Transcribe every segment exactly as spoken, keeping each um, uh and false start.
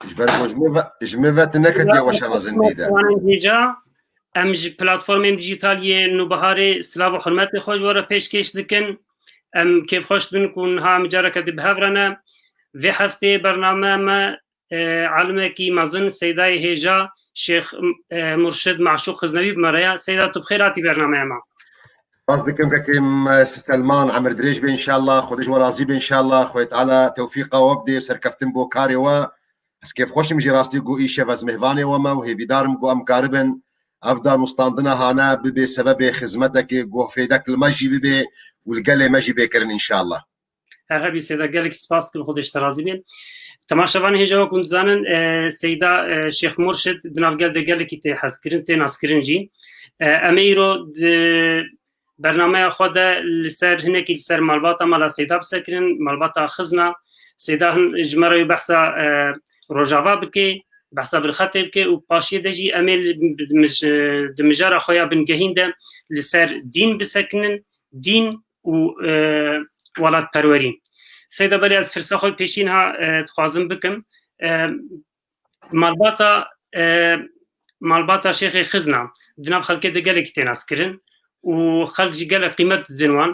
Ji ber ku ji min ve, ji min ve tu neketiye weşana zindî de. Hêja, em ji platformên dijîtal yê Nûbiharê silav û hurmetê xwe ji we re pêşkêş dikin. Em kêfxweş dibin ku niha em careke di bi hev re ne. Vê heftê bername me e, alimekî mezin Seydayê Hêja Şêx e, Murşid Maşûq Xiznewî bi me re ye. Seyda, tu bi xêr hatî bernameya me. Spas dikim kekim Selman, emir dirêj be înşallah, Xwedê ji we razî be înşallah, Xwedê Teala tewfîqa we bidê, serkeftin bo karê we. Ez kêfxweş im jî rastî ku îşev ez mêvanê we me û hêvîdar im ku em karibin ev danûstandina hane bibe sebebê xizmetekê ku fêdek li me jî bibe û li gelê me jî bê kirin înşallah. Her hebî Seyda, gelekî spas dikim, Xwedê ji te razî bê. Temaşevanê hêja, wek hûn dizanin, e, Seyda e, Şêx Murşid di nav gel de gelekî tê hezkirin, tê naskirin jî. E, em ê îro di bernameya xwe de li ser hinekî li ser malbata mala Seyda bisekirin, malbata xizna. Seyda hin ji me re wî behsa e, Rojava bike, behsa Bilxetê bike û paşiyê de jî em ê li- di mij- di mijara xwe ya bingehîn de li ser dîn bisekinin, dîn û e, welatperwerî. Seyda, belê ez pirsa xwe pêşî niha e, dixwazim bikim. E, malbata e, malbata Şêxê Xizna di nav xelkê de gelekî tê naskirin û xelk jî gelek qîmet didin wan.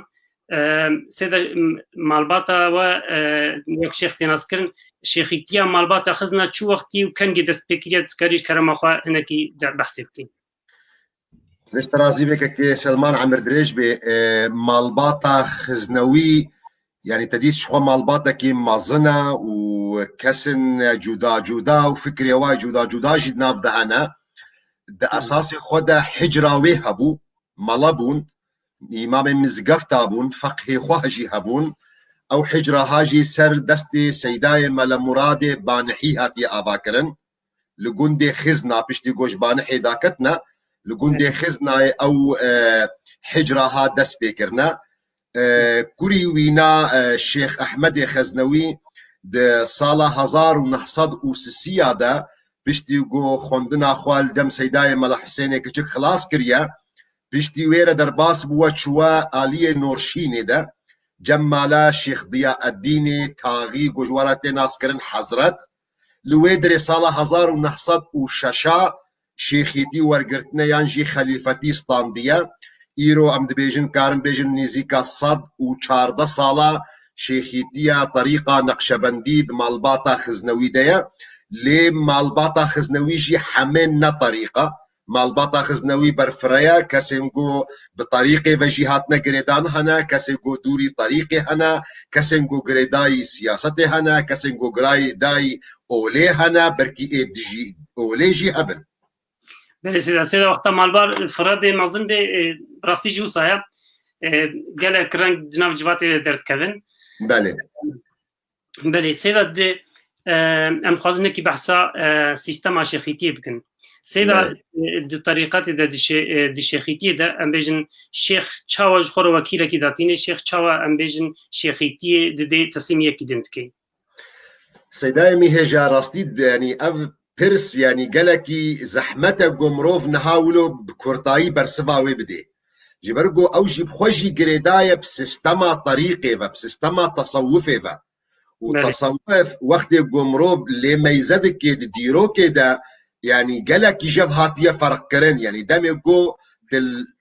E, Seyda, m- malbata we e, wek şêx tê naskirin, şêxîtiya malbata Xizna çi wextî û kengî dest pê kiriye, tu karî ji kerema xwe hinekî de behsê bikî. Vêş te razî be kekê Selman, emir dirêj bê. E, malbata Xiznewî, yanî te dît ji xwe malbatekî mezin e û kesin cuda cuda û fikrê wa cuda cuda jî di nav de hene. Di esasê xwe de hicra wê hebû, mala bûn, îmamê mizgefta bûn, feqhê xwe jî hebûn. Ew hicra ha jî ser destê Seydayê Mele Muradê Banihî hatiye avakirin. Li gundê Xizna, piştî ku ji Banihê daketine, li gundê Xiznayê ew e, hicra ha dest pê kirine. E, kurî wîna e, Şêx Ehmedê Xeznewî di sala hezar û neh sed û sisiya de piştî ku xwendina xwe li dem Seydayê Mela Husênê Kiçik xilas kiriye, piştî wê re derbas bûwe çûwe aliyê Norşînê de, cem mala Şêx Diyaeddînê Taxî ku ji we re tê naskirin Hezret. Li wê dirê sala hezar û neh sed û şeş a şêxîtî wergirtine yan jî xelîfetî standiye. Îro em dibêjin, karin bêjin nêzîka sed û çardeh sala şêxîtiya terîqa Neqşebendî di malbata Xiznewî de ye. Lê malbata Xiznewî jî heme ne terîq e. Malbata Xiznewî berfireye, kesên ku bi terîqê ve jî hatine girêdan hene, kesên ku dûrî terîqê hene, kesên ku girêdayî siyasetê hene, kesên ku girêdayî olê hene, belkî ê dijî olê jî hebin. Belê Seyda, Seyda wexta malbar firedê mezin bê, e, rastî jî wisa ye. E, gelek reng di nav civatê de derdikevin. Belê. Belê, Seyda di, e, em dixwazin nekî behsa e, sîstema şêxîtiyê bikin. Seyda Belê. e, di terîqetê de di, şê, e, di şêxîtiyê de em bêjin şêx çawa ji xwe re wekîlekî datînê, şêx çawa em bêjin şêxîtiyê didê teslîmî yekî din dikê. Seydayê mî hêja rastî, yanî ev pirs, yanî gelekî zehmet e ku mirov niha wilo bi kurtayî bersiva wê bidê. Ji ber ku ew jî bi xwe jî girêdaye bi sistema terîqê ve, bi sistema tesewufê ve. Û Belê. tesewuf wextê ku mirov lê meyze dike di dîrokê de, yanî gelekî jev hatiye ferqkirin. Yanî demê ku di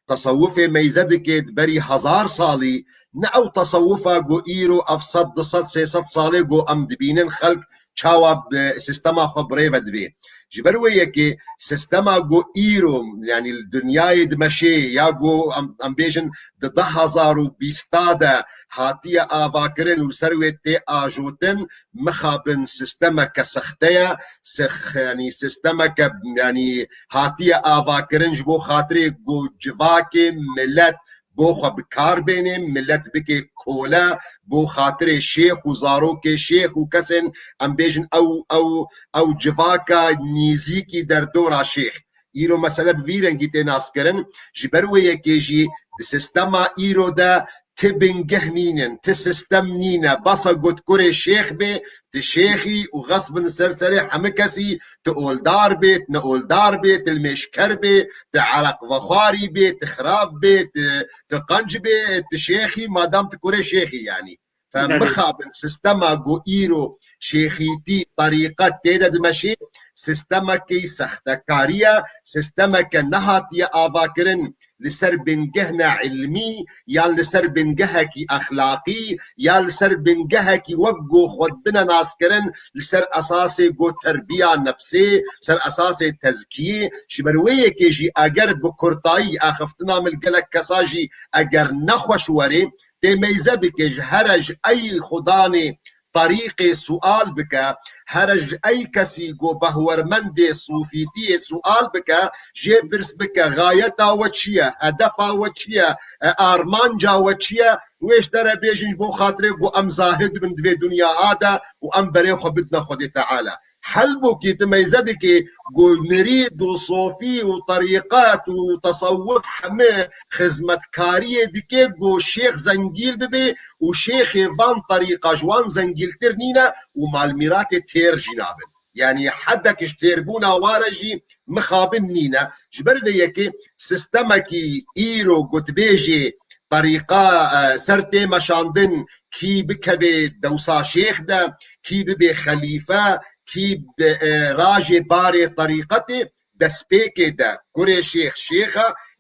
tesewufê meyze dike di berî hezar salî, ne ew tesewufa ku îro ev sed, du sed, sê sed salê ku em dibînin xelk çawa bi sistema xwe bi rê ve dibê. Ji ber wê yekê sistema ku îro, yanî li dinyayê dimeşê ya ku em, em bêjin di du hezar û bîsta de hatiye avakirin û li ser wê tê ajotin, mixabin sistemeke sexte ye, sex-, yanî sistemeke, yanî hatiye avakirin ji bo xatirê ku civakê, milet bo xwe bi kar bênê, milet bike kole, bo xatirê şêx û zarokê şêx û kesên, em bêjin, ew, ew, ew civaka nêzîkî derdora şêx. Îro mesele bi vî rengî tê naskirin. Ji ber wê yekê jî di sistema îro de ti bingeh nînin, ti sistem nîne. Basa got kurê şêx bê, ti şêxî û xesbin ser serê hemî kesî, ti oldar bê, ti ne oldar bê, ti limêşker bê, ti ereqvexwarî bê, ti xirab bê, ti, ti qenc bê, ti şêxî, madam ti kurê şêxî yanî. Fe mixabin sistema ku îro şêxîtî, terîqet tê de dimeşê, sistemekî sextekarî ye, sistemeke nehatiye avakirin li ser bingehna ilmî, yan li ser bingehekî exlaqî, yan li ser bingehekî wek ku xwe dine naskirin, li ser esasê ku terbiya nefsê, ser esasê tezkiyê. Ji ber wê yekê jî eger bi kurtayî axiftina min gelek kesa jî eger nexweş were, tê meyze bike ji here ji ey xudanê terîqê sual bike, here ji ey kesî ku behwermendê sufîtiyê sual bike, jê pirs bike, gayeta we çi ye, hedefa we çi ye, e, armanca we çi ye? Wê ji te re bêjin ji bo xatirê ku em zahid bin di vê dinya de û em berê xwe bidine Xwedê Teala. Helbûkî tu meyze dikê ku mirîd û sofî û terîqet û tesewuf heme xizmetkariyê dike ku şêx zengîl bibe û şêxê van terîqa ji wan zengîltir nîne û malmîratê têr jî nabin. Yanî hedek ji têrbûna ware jî mixabin nîne. Ji ber vê yekê sistemekî îro gotbêjê terîqa, e, ser tê meşandin, kî bikeve dewsa şêx de, kî bibe xelîfe, kî bi, e, rajê barê terîqetê, destpêkê de kurê şêx şêx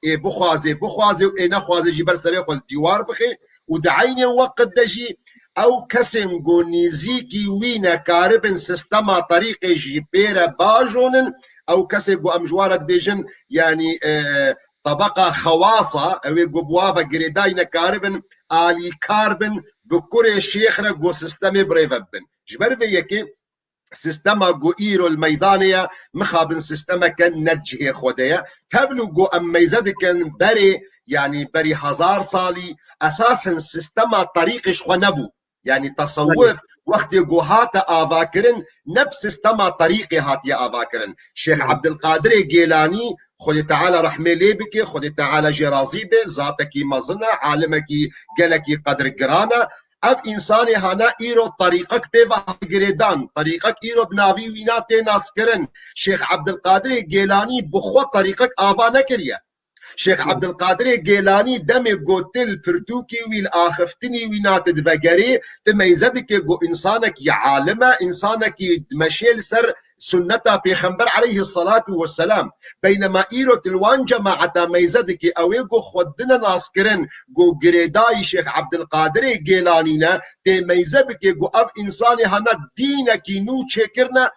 e, ê bixwaze bixwaze û ê nexwaze jî ber serê xwe li dîwar bixe û di eynê weqt de jî ew kesên ku nêzîkî wî ne karibin sistema terîqê jî pê re bajonin, ew kesê ku em ji wan re dibêjin, yanî, e, tebeqa xewasa, ew ê ku bi wa ve girêdayî ne karibin alîkar bin, bi kurê şêx re ku sistemê birêve bibin. Ji ber vê yekê sistema ku îro li meydanê ye, mixabin sistemeke ne cihê xwe de ye. Tevlû ku em meyze dikin berê, yanî berî hezar salî, esasen sistema terîqê ji xwe nebû. Yanî tesewuf wextê ku hate avakirin, ne bi sistema terîqê hatiye avakirin. Şêx Ebdilqadirê Gêlanî, Xwedê Teala rehmê lê bike, Xwedê Teala jê razî be, zatekî mezin e, alimekî gelekî qedirgiran e. Ev însanê hana îro terîqek pê ve hat girêdan, terîqek îro bi navî wîna tê naskirin. Şêx Ebdilqadirê Gêlanî bi xwe terîqek ava nekiriye. Şêx Ebdilqadirê Gêlanî demê gotil pirtûkî wî li axiftinî wîna tu divegerê, tu meyze dike ku însanek ya alim e, însanekî dimeşê li ser sunneta Pêxember aleyhisselatu vesselam. Beynema îro tu li wan cemaeta meyze dikî, ew ê ku xwe dine naskirin ku girêdayî Şêx Ebdilqadirê Gêlanî ne, tê meyze bike ku ev însanê hana dînekî nû çêkirine,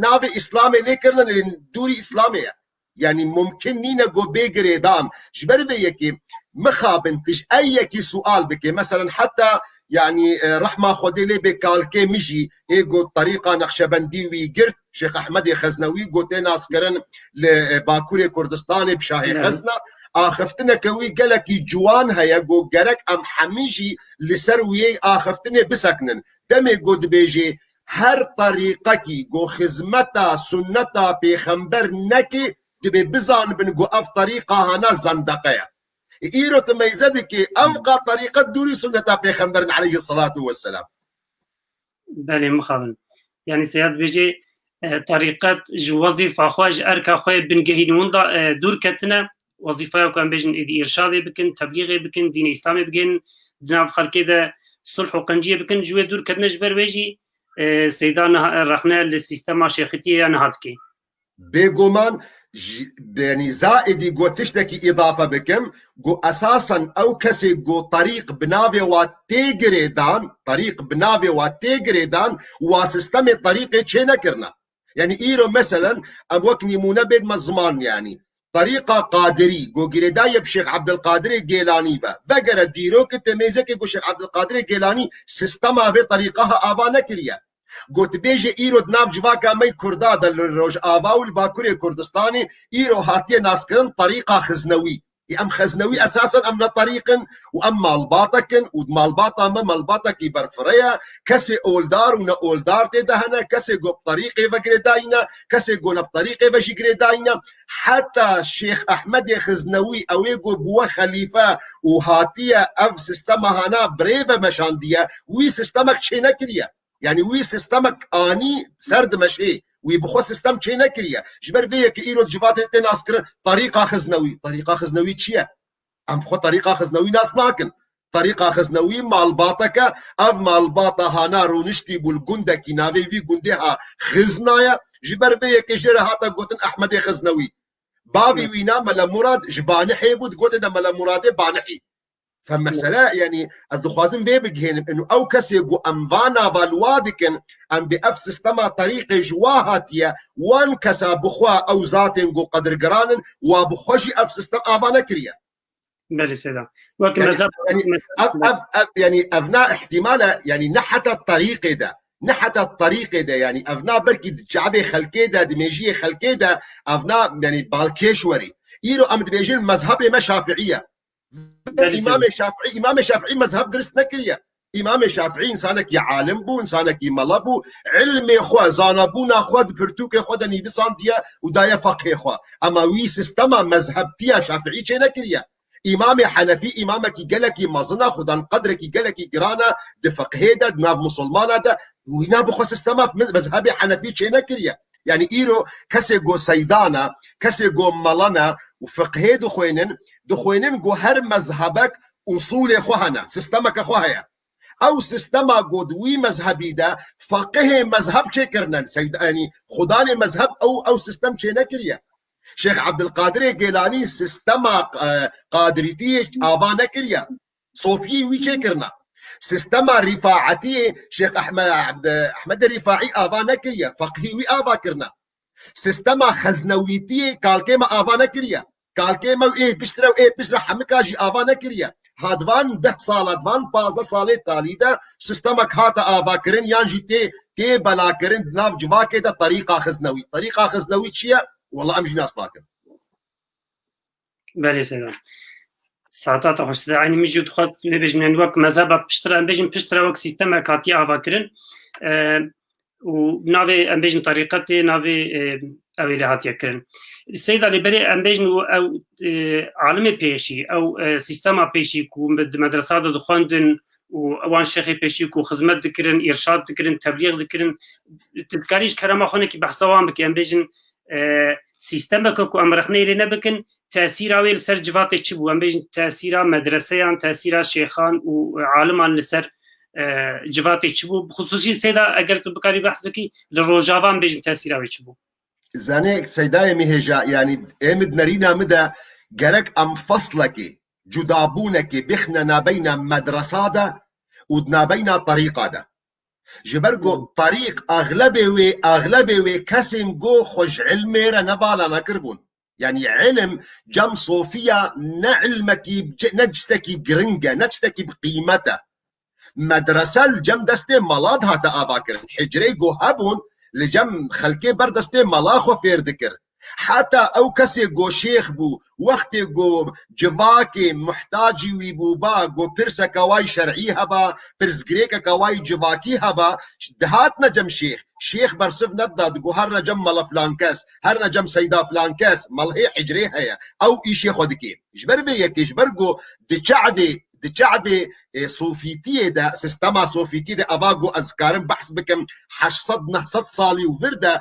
navê Îslamê lê kirine, lê dûrî Îslamê ye. Yanî mumkin nîne ku bê girêdan. Ji ber vê yekê mixabin tu ji ey yekî sual bike. Meselen heta yanî, e, rehma Xwedê lê bê kalkê min jî ê got terîqa Nexşebendî wî girt, Şêx Ehmedê Xeznewî got tê naskirin li, e, Bakurê Kurdistanê bi Şahê Xezna. Axiftineke wî gelekî ciwan heye, got gerek em hemî jî li ser wiyê axiftinê bisekinin. Demê got dibêjê her terîqekî got xizmeta sunneta Pêxember neke, dibê bizanibin ku ev terîqa hana zendeqe ye. Îro tu meyze dikê, ev qa terîqet dûrî sunneta Pêxemberin aleyhisselatu vesselam. Belê, mixabin. Yanî Seyad dibêje, e, terîqet ji wezîfa xwe, ji erka xwe yê bingehîn winda, e, dûr ketine. Wezîfeya ku em bêjin êdî îrşadê bikin, teblîxê bikin, dînê Îslamê bigihînin di nav xelkê de sulh û qenciyê bikin, ji wê dûr ketine. Ji ber wê jî, e, Seyda niha, rexne li sîstema şêxîtiyê ya niha dike. Bêguman, ji, yanî zaidî got tiştekî îdafe bikim, got esasen ew kesê got terîq bi navê wa tê girêdan, terîq bi navê wa tê girêdan, wa sistemê terîqê çê nekirine. Yanî îro meselen, em wek nîmûne bêdme ziman, yanî terîqa Qadirî, got girêdayî bi Şêx Ebdilqadirê Gêlanî ve. Vegere dîrokê te mêzekê got Şêx Ebdilqadirê Gêlanî sistema vê terîqa ha ava nekiriye. Gotibêjê îro di nav civaka me yê Kurda de li Rojava û li Bakurê Kurdistanê îro hatiye naskirin terîqa Xiznewî. Ê em Xeznewî esasen em ne terîq in û em malbatek in û di malbata me malbatekî berfireh e, kesê oldar û ne oldar tê de hene, kesê ku bi terîqê ve girêdayî ne, kesê ku ne bi terîqê ve jî girêdayî ne. Heta Şêx Ehmedê Xiznewî ew ê ku bûwe xelîfe û hatiye ev sistema hana birê ve meşandiye, wî sistemek çênekiriye. Yanî wî sistemek anî ser dimeşê, wî bi xwe sistem çê nekiriye. Ji ber vê yekê îro di civatê tê naskirin terîqa Xiznewî. Terîqa Xiznewî çi ye? Em bi xwe terîqa Xiznewî nas nakin. Terîqa Xiznewî malbateke, ev malbata hana rûniştî bû li gundekî, navê vî gundê ha Xizna ye. Ji ber vê yekê jê re hate gotin Ehmedê Xiznewî. Bavî wîna Mele Murad ji Banihê bû, digotin de Mele Muradê Banihî. Fe mesele, yanî ez dixwazim vê bigihênim, inu ew kesê ku em va nava li wa dikin, em bi ev sistema terîqê ji wa hatiye, wan kesa bi xwe ew zatên ku qedirgiran in, wa bi xwe jî ev sistem ava nekiriye. Belê seyda. Wek Yanî, mezheb, yanî, mezheb ev, ev, ev, yanî, ev na ihtimal e, yanî, ne heta terîqê de, ne heta terîqê de, yanî, ev na belkî di çavê xelkê de, di mêjiyê xelkê de, ev na, yanî, balkêş werî. Îro em dibêjin mezhebê me Şafiî ye. Belê seyda. Îmamê Şafiî, Îmamê Şafiî mezheb dirist nekiriye. Îmamê Şafiî însanekî alim bû, însanekî mela bû, ilmê xwe, zanabûna xwe di pirtûkê xwe de nivîsandiye û daye feqhê xwe. Ema wî sistema mezhebtiya Şafiî çênekiriye. Îmamê Henefî îmamekî gelekî mezin e, xudan qedrekî gelekî giran e di feqhê de, di nav misilmana de, wîna bi xwe sistema mez-, mezhebê Henefî çênekiriye. Yanî îro kesê go seydan e, kesê go melan e û fiqhê dixwênin, dixwênin go her mezhebek usulê xwe hene, sistemeke xwe heye. Ew sistema go di wî mezhebî de feqihê mezheb çêkirine, seyda, yanî xudanê mezheb ew, ew sistem çênekiriye. Şêx Ebdilqadirê Gêlanî sistema, e, qadirîtiyê ava nekiriye. Sofiyê wî çêkirine. Sistema rîfaetiyê Şêx Ehme-, Ehmedê Rîfaî ava nekiriye. Feqhî wî ava kirine. Sistema xeznewîtiyê kalkê me ava nekiriye. Kalkê me û ê piştre û ê piştre hemika jî ava nekiriye. Ha di van deh sala, di van pazdeh salê talî de sistemek hate avakirin yan jî tê, tê belakirin di nav civakê de terîqa xiznewî. Terîqa xiznewî çi ye? Wela em jî nas nakin. Belê seyda. Saeta te xweş. Seyda, eynî min jî dixwest bêjim, yani wek mezheba piştre, em bêjin piştre wek sîstemek hatiye avakirin. E, û navê, em bêjin, terîqetê navê, e, ew ê lê hatiye kirin. Seyda, lê berê em bêjin û ew, e, alimê pêşî, ew, e, sîstema pêşî ku me-, di medresa de dixwendin û wan şêxê pêşî ku xizmet dikirin, îrşad dikirin, teblîx dikirin, tu dikarî ji kerema xwe nekî behsa wan bikî, em bêjin, e, sîstemeke ku em rexneyê lê nebikin, tesîra wê li ser civatê çi bû? Em bêjin tesîra medreseyan, tesîra şêxan û aliman li ser, e, civatê çi bû? Bi xusûsî seyda eger tu bikarî behs bikî, li Rojava em bêjin tesîra wê çi bû? Zanê seydayê min hêja, yanî ê min di nerîna min de gerek em feslekê, cudabûnekê bixine nabeyna medresa de û di nabeyna terîqa de. Ji ber ku Hmm. terîq, axlebê wê, axlebê wê kesên ku xwe ji ilmê re ne vala nekiribûn. Yanî ilim cem sofiya ne ilmekî, ne tiştekî giring e, ne tiştekî bi qîmet e. Medrese li cem destê mala dihate avakirin. Hicreyê ku hebûn, li cem xelkê ber destê mala xwe fêr dikir. Heta ew kesê ku şêx bû, wextê ku civakê muhtacî wî bû, ba ku pirseke wayî şer'î heba, pirsgirêkeke wayî civakî heba, dihatine cem şêx. Şêx bersiv nedida, digo herine cem mala filan kes, herine cem seyda filan kes, malhê hicrê heye. Ew îşê xwe dike. Ji ber vê yekê, ji ber ku di çavê, di çavê, e, sofîtiyê de, sistema sofîtiyê de, eva ku ez karim behs bikim, heşt sed neh sed salî û vir de,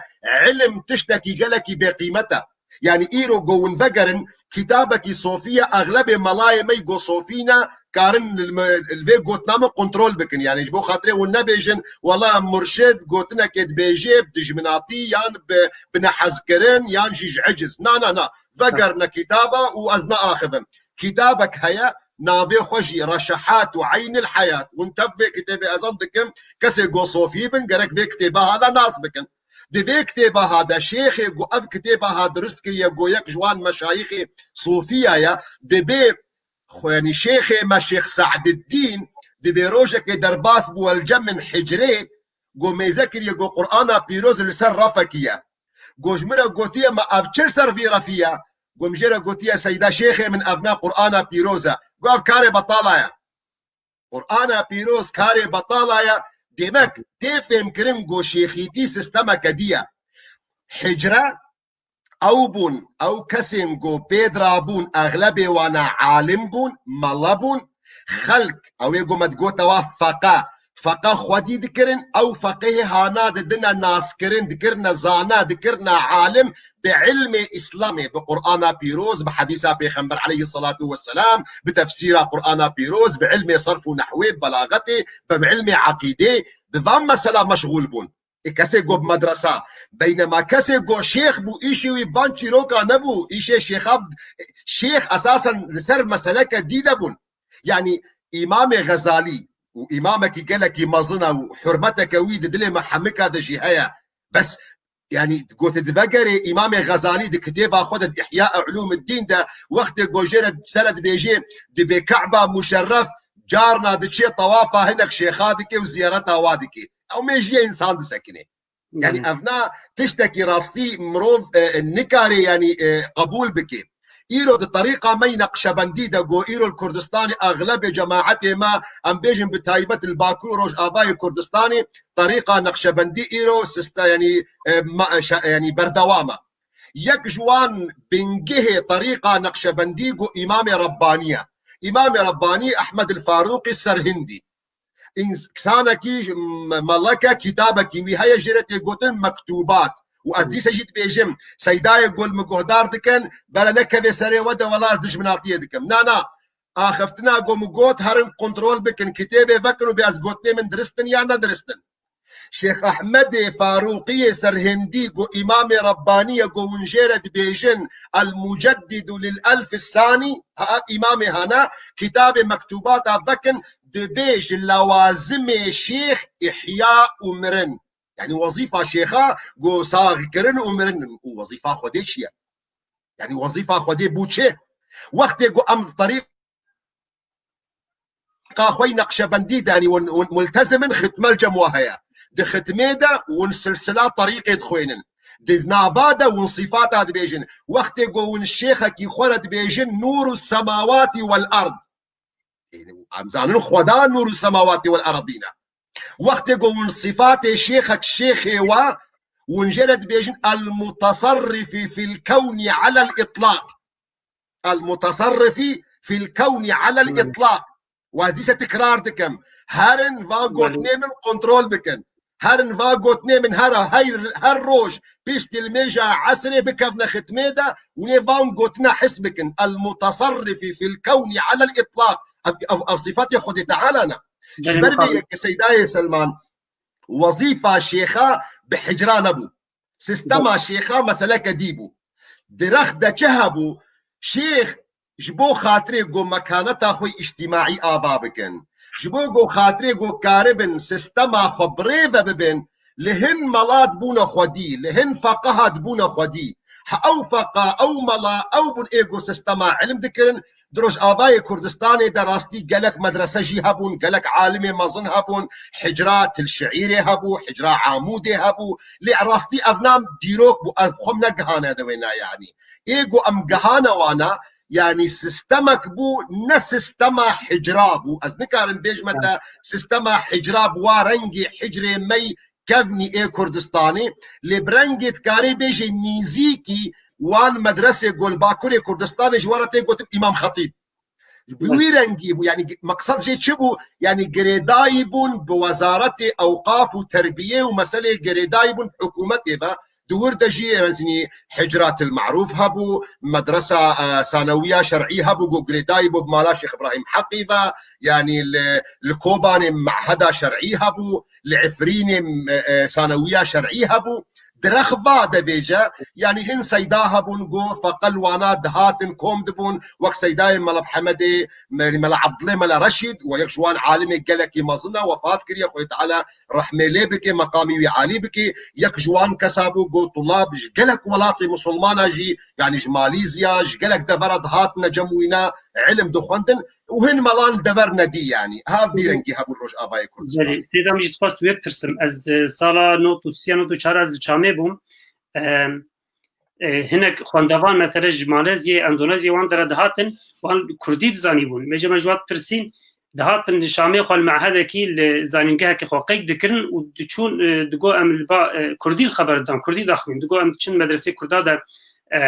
ilim tiştekî gelekî bêqîmet e. Yanî îro ku hûn vegerin, kitabekî sofî ye, exlebê melayê me yî ku sofî ne, karin li me, li vê gotina me kontrol bikin. Yanî ji bo xatirê hûn nebêjin, wela murşid gotinekê dibêjê bi dijminatî yan bi, bi nehezkirin yan jî ji eciz. Na, na, na. Vegerine kitaba û ez naaxivim. Kitabek heye, navê xwe jî Reşehat û Eynil Heyat. Hûn tev vê kitêbê ez em dikim, kesê ku sofî bin, gerek vê kitêba ha de nas bikin. Di vê kitêba ha de şêxê ku ev kitêba ha dirist kiriye, ku yek ji wan meşayixê sofiya ye, dibê xwe, yanî şêxê me Şêx Se'diddîn, dibê rojekê derbas bû el cem min hicrê, ku mêze kiriye, ku Qur'ana pîroz li ser refekî ye. Ku ji min re gotiye, me ev çi li ser vî refî ye? Ku min jê re gotiye, seyda şêxê min, ev ne Qur'ana pîroz e. Ku ev karê betala ye. Qur'ana pîroz karê betala ye. Demek tê fêmkirin ku şêxîtî sistemeke dî ye. Hicre, ew bûn, ew kesên ku pê dirabûn, exlebê wana alim bûn, mele bûn. Xelk, ew ê ku me digote wa feqe, feqe xwedî dikirin, ew feqihê hana didine naskirin, dikirine zana, dikirine alim bi ilmê Îslamê, bi Qur'ana pîroz, bi hedîsa Pêxember aleyhisselatu vesselam, bi tefsîra Qur'ana pîroz, bi ilmê serf û nehwê, bi belaxetê, bi ilmê eqîdê, bi van mesela meşxûl bûn. Ê kesê ku bi medresa, beynema kesê ku şêx bû, îşê wî van çîroka nebû, îşê şêxa, şêx esasen li ser meseleke dî de bûn. Yanî Îmamê Xezalî û îmamekî gelekî mezin e û hurmeteke wî di dilê me hemika de jî heye. Bes, yanî, gotê divegerê Îmamê Xezalî di kitêba xwe de, di Ihya Ulûmiddîn de, wextê ku jê re sere dibêjê, dibê Ke'ba muşerref, carna diçê tewafa hinek şêxa dike û ziyareta wa dike. Ew mêjiye însan disekine. Yani evna tiştekî rastî mirov, e, e, nikare yani, e, qebûl bike. Îro di terîqa me yî Neqşebendî de ku îro li Kurdistanê exlebê cemaetê me, em bêjin bi taybet li Bakur û Rojavayê Kurdistanê terîqa Neqşebendî îro siste yani, e, ma, e, şa, yani berdewam e. Yek ji wan bingehê terîqa Neqşebendî ku Îmamê Rebbanî ye. Îmamê Rebbanî Ehmed el Farûqî Serhindî. Însanekî, m-, meleke kitabekî wî heye, jê re tê gotin Mektûbat. Û ez dîse jî dibêjim, Seydayê ku li min guhdar dikin, bere nekeve serê we de, wela ez dijminatiyê dikim. Na, na. Axiftina ku min got, herin kontrol bikin, kitêbê vekin û bê ez gotinê min dirist in ya nedirist in. Şêx Ehmedê Farûqiyê Serhindî ku Îmamê Rebbanî ye ku hûn jê re dibêjin El-Muceddidu lil Elf Sanî, ha, ev Îmamê hana, kitabê Mektûbata vekin, dibê ji lewazimê şêx ihya û mirin. Yani wezîfa şêxa ku saxkirin û mirin û wezîfa Xwedê çi ye? Yani wezîfa Xwedê bû çi? Wextê ku em terîqa xwe yî Neqşebendî de, yani hûn, hûn multezim in, xitme li cem we heye. Di xitmê de hûn silsila terîqê dixwênin. Di nava de hûn sifata dibêjin. Wextê ku hûn şêxekî xwe re dibêjin Nûru semawatî wel erd. Em zanin Xweda nûrû semawatî wel eradî ne. Wextê ku hûn sifatê şêxek şêxê we, hûn jê re dibêjin el-mutasarrifi fil kewnî alel itlaq. El-mutasarrifi fil kewnî alel itlaq. Û ez dîse tikrar dikim. Herin va gotinê min kontrol bikin. Herin va gotinê min hera her, her roj pişt dilmêja esrê bikevne xitmê de û nê van gotina his bikin. El-mutasarrifi fil kewnî alel itlaq. Ev, ev, ev sifatê Xwedê Teala ne. Ji ber vê yekê Seydayê Selman wezîfa şêxa bi hicra nebû. Sistema şêxa meseleke dî bû. Di rex de çi hebû? Şêx ji bo xatirê ku mekaneta xwe îctîmaî ava bikin, ji bo ku xatirê ku karibin sistema xwe bi rê ve bibin, li hin mela dibûne xwedî, li hin feqeha dibûne xwedî. Ha ew feqa, ew mela, ew bûn ê ku sistema ilim dikirin. Di Rojavayê Kurdistanê de rastî gelek medrese jî hebûn, gelek alimê mezin hebûn, hicra Til Şiîrê hebû, hicra Amûdê hebû. Lê rastî ev nam dîrok bû, ev xwe negihane de wêna yanî. Ê ku em gihane wana, yanî sistemek bû, ne sistema hicra bû. Ez nikarim bêjme te sistema hicra bi wa rengê hicrê me yî kevnî ê Kurdistanê, lê bi rengê dikarê bêjê nîzîkî wan medresê ku li Bakurê Kurdistanê ji we re tê gotin Îmam Xetîb. Bi wî rengî bû, yanî meqsed jê çi bû? Yanî girêdayî bûn bi Wezaretê Ewqaf û Terbiyê û meselê girêdayî bûn bi hikûmetê ve. Di wir de jî mezinî Hicratil Marûf hebû, medresa, e, sanawiya şer'î hebû, ku girêdayî bû bi mala Şêx Îbrahîm Heqî ve, yanî li, li Kobanê meheda şer'î hebû, li Efrînê, e, e, sanawiya şer'î hebû. Di rex va de bêje, yanî hin seyda hebûn ku feqel wana dihatin, kom dibûn, wek seydayê Mela Mihemedê, me-, Mela Ebdulê, Mela Reşîd, we yek ji wan alimê gelekî mezin e, wefat kiriye, Xwedê Teala rehmê lê bike, meqamî wî alî bike. Yek ji wan kesa bû ku tulab ji gelek welatê misilmana jî, yanî ji Malîzya, ji gelek devera dihatine cem wîna, ilim dixwendin û hin melan dever nedî, yanî. Ha vî rengî hebû Rojavayê Kurdistan. Belê, Seyda min jî dixwest wê bipirsim. Ez, e, sala nod û sê ya nod û çar ez li Çamê bûm. E, e, hinek xwendevan, mesele ji Malezyayê, Endonezyayê wan dere dihatin, wan Kurdî dizanîbûn. Mêje me ji wan dipirsîn, dihatin li Şamê xwe li mehedekî, li zanîngehekî xwe qeyk dikirin û diçûn, e, digo em li ba, e, Kurdî xeber didan, Kurdî daxivîn, digo em diçin medresê Kurda de, e,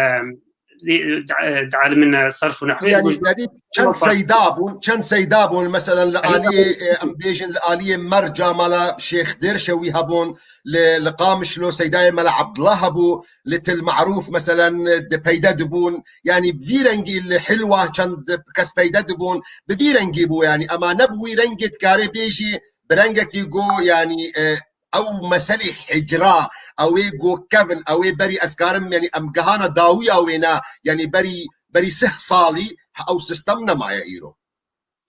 di, di, di alimin, e, sarf û nehwê Yani, dibêjin. Yanî çend seyda bûn, çend seyda bûn, meselen, li aliyê, e, em bêjin, li aliyê merca mala Şêx Dêrşewî hebûn, li, li Qamişlo seydayê mela Abdullah hebû, li Til Marûf, meselen, di peyde dibûn, yanî bi vî rengî li Hilwa çend kes peyde dibûn, bi vî rengî bû, yanî, ema ne bi wî rengê dikarê bêjî, bi rengekî go, yanî, e, ew meselê hicra, ew ê go kevin, ew ê berî ez karim, yanî em gihana dawiya wêna, yanî berî, berî sih salî, ew sistem nemaye îro.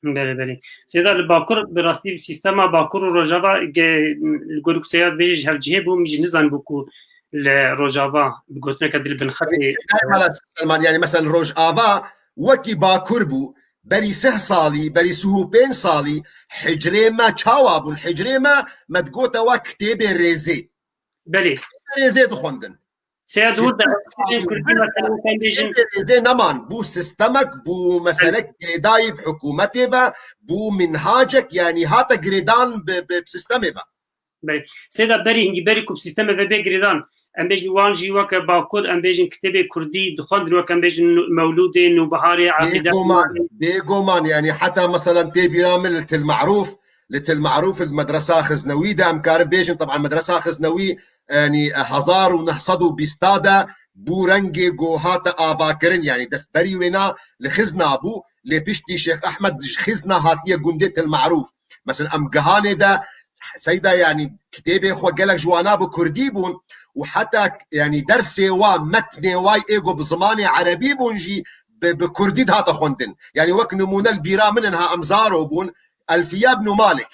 Belê, belê. Seyda, li Bakur, bi rastî sîstema Bakur û Rojava ge-, li gor ku Seyda dibêje ji hevcihê bû, min jî nizanibû ku li Rojava bi gotineke dil bin xetê. Seyda Mala Selman, yanî mesela Rojava wekî Bakur bû, berî sih salî, berî sih û pênc salî, hicrê me çawa bûn? Hicrê me, me digote wa kitêbê rêzê. Belê. Kitêbê rêzê dixwendin. Seyda, di wir de, kitêbên kurdî, mesela, wek em bêjin. Kitêbê rêzê neman, bû sistemek, bû meselek girêdayî bi hikûmetê ve, bû minhacek, yanî hate girêdan bi, bi, bi sistemê ve. Belê. Seyda, berî hingî, berî ku bi sîstemê ve bê girêdan, em bêjin wan jî weke Bakur, em bêjin kitêbê kurdî dixwendin, wek em bêjin nu-, Mewlûdê, Nûbiharê, Aqîde Bêguman, Nûbiharê. Bêguman, yanî heta meselen tê bîra min li Til Marûf, li Til Marûf, li medresa Xiznewî de em karin bêjin, teban medresa Xiznewî, yanî hezar û neh sed û bîst de bû rengê ku hate avakirin, yanî destberî wêna li Xizna bû, lê piştî Şêx Ehmed ji Xizna hatiye gundê Til Marûf. Mesela em gihanê de Seyda, yanî kitêbê xwe gelek ji wana bi kurdî bûn û heta, yanî dersê wa, metnê wa ê ku bi zimanê erebî bûn jî bi, bi kurdî dihate xwendin. Yanî wek nimûne li bîra min in ha em zaro bûn, Elfiye ibn Malik.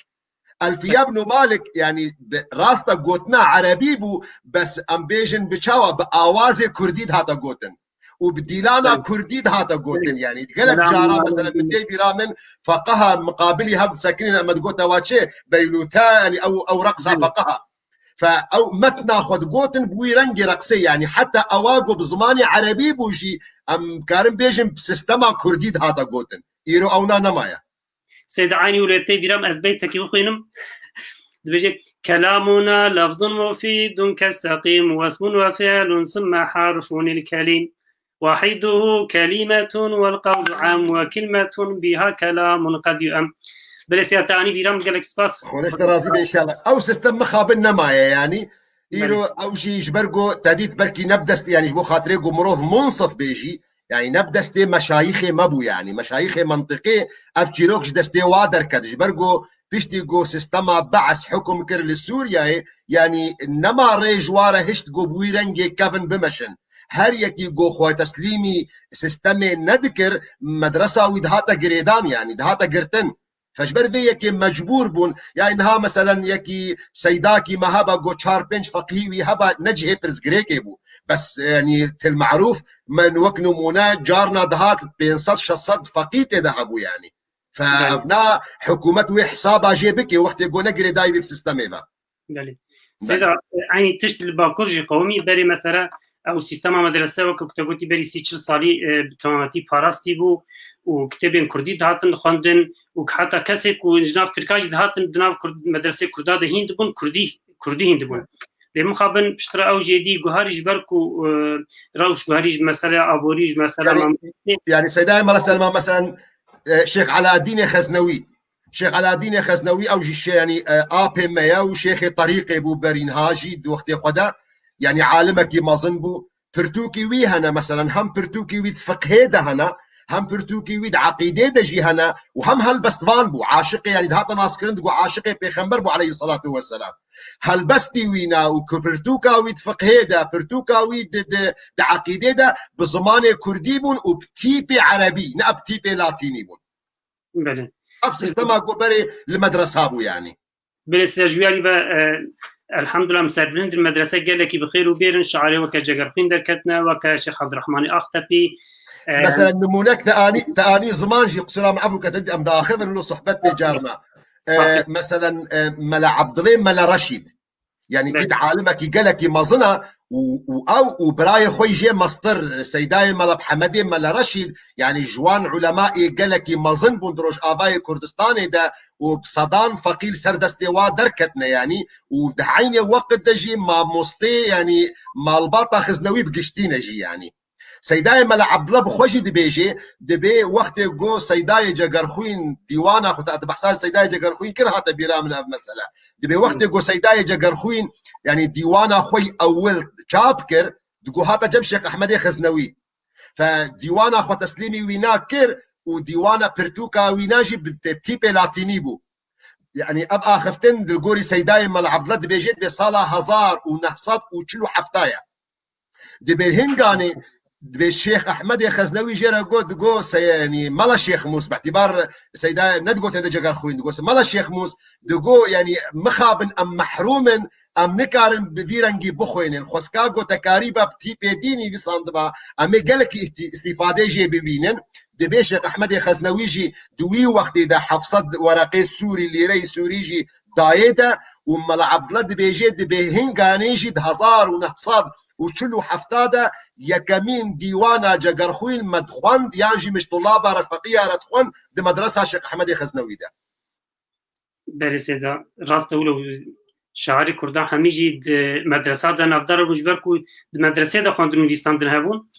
Elfiye ibn Malik, yanî bi rasta gotina erebî bû, bes em bêjin bi çawa, bi awazê kurdî dihate gotin. Û bi dîlana kurdî dihate gotin, yanî gelek cara, mesela, min tê bîra min feqeha miqabilî hev disekinîne, me digote wa çi? Beylûte, yanî ew, ew reqsa feqeha. Fe ew metna xwe digotin bi wî rengê reqsê, yanî heta ewa ku bi zimanê erebî bû jî, em karin bêjin bi sistema kurdî dihate gotin. Îro ewna nemaye. Seyda, eynî wilo tê bîra min, ez beytekî bixwînim. Dibêje: "Kelamuna lafzun mufidun kestaqîm, wesmun ve fi'lun summe harfun il kelîm. Wahiduhu kelimetun vel qawlu am ve kilmetun biha kelamun qed yu'em." Belê Seyda, te anî bîra min, gelek spas. Xwedeş te razî be înşallah. Ew sistem mixabin nemaye yanî. Îro ew jî ji ber ku te dît belkî ne bi dest, yanî ji bo xatirê ku mirov munsif bê jî, yanî ne bi destê meşayîxê me bû, yanî meşayîxê mentiqê ev çîrok ji destê wa derket. Ji ber ku piştî ku sistema Be'es hukum kir li Sûriyeyê, yanî nema rê ji wa re hişt ku bi wî rengê kevin bimeşin. Her yekî ku xwe teslîmî sistemê nedikir, medresa wî dihate girêdan, yanî dihate girtin. Fe ji ber vê yekê mecbûr bûn. Ya niha meselen yekî seydakî me heba ku çar pênc feqîhî wî heba, ne cihê pirsgirêkê bû. Bes, yanî Til Marûf, me wek nimûne carna dihat pênc sed şeş sed feqî tê de hebû yanî. Fe Belê. Evna hikûmet wê hesaba jê bike wextê ku ne girêdayî bî bi sistemê ve. Belê. Belê. Seyda, eynî tişt li Bakur jî qewimî, berê mesela ew sîstema medrese weke ku te gotî berî sî çil salî, e, bi temametî parastî bû û kitêbên kurdî dihatin dixwendin û ki heta kesê ku ji nav tirka jî dihatin di nav kurd-, medresê kurda de hîn dibûn, kurdî, kurdî hîn dibûn. Lê mixabin piştre ew jêdî guharî ji ber ku, e, rewş guharî ji mesela aborî, ji mesela Yanî, mamostê. Yanî Seyda Mela Selma, mesela, e, Şêx Alaaddînê Xeznewî, Şêx Alaaddînê Xeznewî ew jî şê-, yanî, e, apê me ye û şêxê terîqê bû berînha jî di wextê xwe de. Yanî alimekî mezin bû. Pirtûkî wî hene, meselen, hem pirtûkî wî di fiqhê de hene, hem pirtûkî wî di eqîdê de jî hene û hem helbestvan bû. Aşiqê, yanî dihate naskirin digo aşiqê pêxember bû aleyhisselatu vesselam. Helbestî wî ne û ku pirtûka wî di fiqhê de, pirtûka wî di, di, di eqîdê de bi zimanê kurdî bûn û bi tîpê erebî, ne bi tîpê latînî bûn. Belê. Ev sîstema ku berê li medresa bû yanî. Belê, sîstema ji wî alî ve, e, elhamdulillah, em serbilind in, medrese gelekî bi xêr û bêr in, şiarê weke Cegerxwîn derketine, weke Şêx Abdurrahmanê Axtepî, e, Mesela nimûnek te anî, te anî ziman jî, qusura min, Ebû Ketedî, em diaxivin lo sohbet tê carna. E, Tabii. Mesela, e, Mela Abdulê, Mela Reşîd. Yanî Belê. Tî di alimekî gelekî mezin e û, û ew û birayê xwe jê mestir, Seydayê Mela Mihemedê Mela Reşîd, yanî ji wan ulemayê gelekî mezin bûn di Rojavayê Kurdistanê de û bi sedan feqî li ser destê wa derketine yanî û di eynê weqt de jî mamostê, yanî malbata Xiznewî bi giştî ne jî yanî. Seydayê Mela Ebdullah bi xwe jî dibêje, dibê wextê ku Seydayê Cegerxwîn dîwana xwe, te behsa Seydayê Cegerxwîn kir, hate bîra min ev mesele. Dibê wextê ku Seydayê Cegerxwîn, yanî dîwana xwe yî ewil çap kir, digo hate cem Şêx Ehmedê Xeznewî. Fe dîwana xwe teslîmî wîna kir û dîwana pirtûka wîna jî bi te-, tîpê latînî bû. Yanî ev axiftin li gorî Seydayê Mela Ebdullah dibêje dibê sala hezar û neh sed û çil û heft ye. Dibê hinganê, dibê Şêx Ehmedê Xeznewî jê re got, digo se-, yanî Mela Şêx Mûs, bi îtîbar Seyda nedigote de Cegerxwîn, digo se-, Mela Şêx Mûs, digo, yanî mixabin em mehrûm in, em nikarin bi vî rengî bixwînin. Xwestka gotekarî be bi tîpê dînî vîsandiba, em ê gelekî îhtî-, îstîfadê jê bibînin. Dibê Şêx Ehmedê Xeznewî jî di wî wextê de heft sed wereqê sûrî, lîreyê sûrî jî dayê de û Mela Ebdullah dibêje dibê hinganê jî di hezar û neh sed û çil û heft de yekemîn dîwana Cegerxwîn me dixwend yan jî min ji tolaba re feqiya re dixwend di medresa Şêx Ehmedê Xeznewî de. Berê Seyda, rast e wilo şairê Kurdan hemî jî di medresa de navdar bû, ji ber ku di medresê de xwendin û nivîsandin hebûn.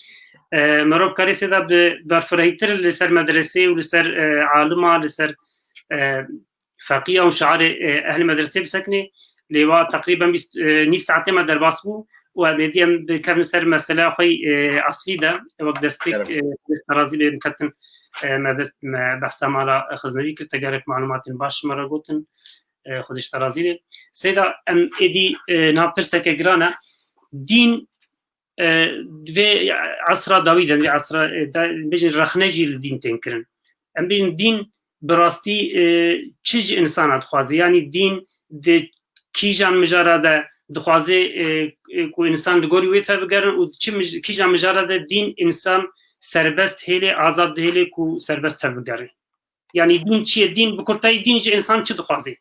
E, merov karê Seyda bi berfirehîtir li ser medresê û li ser, e, alima, li ser, e, feqiya û şairê, e, ehlê medresê bisekinê. Lê wa teqrîben bîst, e, nîv saetê me derbas bû û em êdî em bikevin ser mesela xwe, e, eslî de, wek destpêk, Kerem. e, razî bê, em ketin, e, me, me behsa mala Xeznewî kir, te gelek malumatên baş me re gotin, e, Xwedê ji te razî bê. Seyda, em êdî, e, nav pirseke giran e. Dîn, e, di vê esra dawî de, di vê esra, e, de, bêjin rexne jî li dîn tên kirin. Em bêjin dîn bi rastî, e, çi ji însana dixwaze? Yanî dîn di kîjan mijara de dixwaze, e, e, ku însan li gorî wê tev bigerin û di çi mij-, kîjan mijara de dîn însan serbest hêlê, azad dihêlê ku serbest tev bigerin? Yanî dîn çi ye? Dîn, bi kurtayî, dîn ji însan çi dixwaze?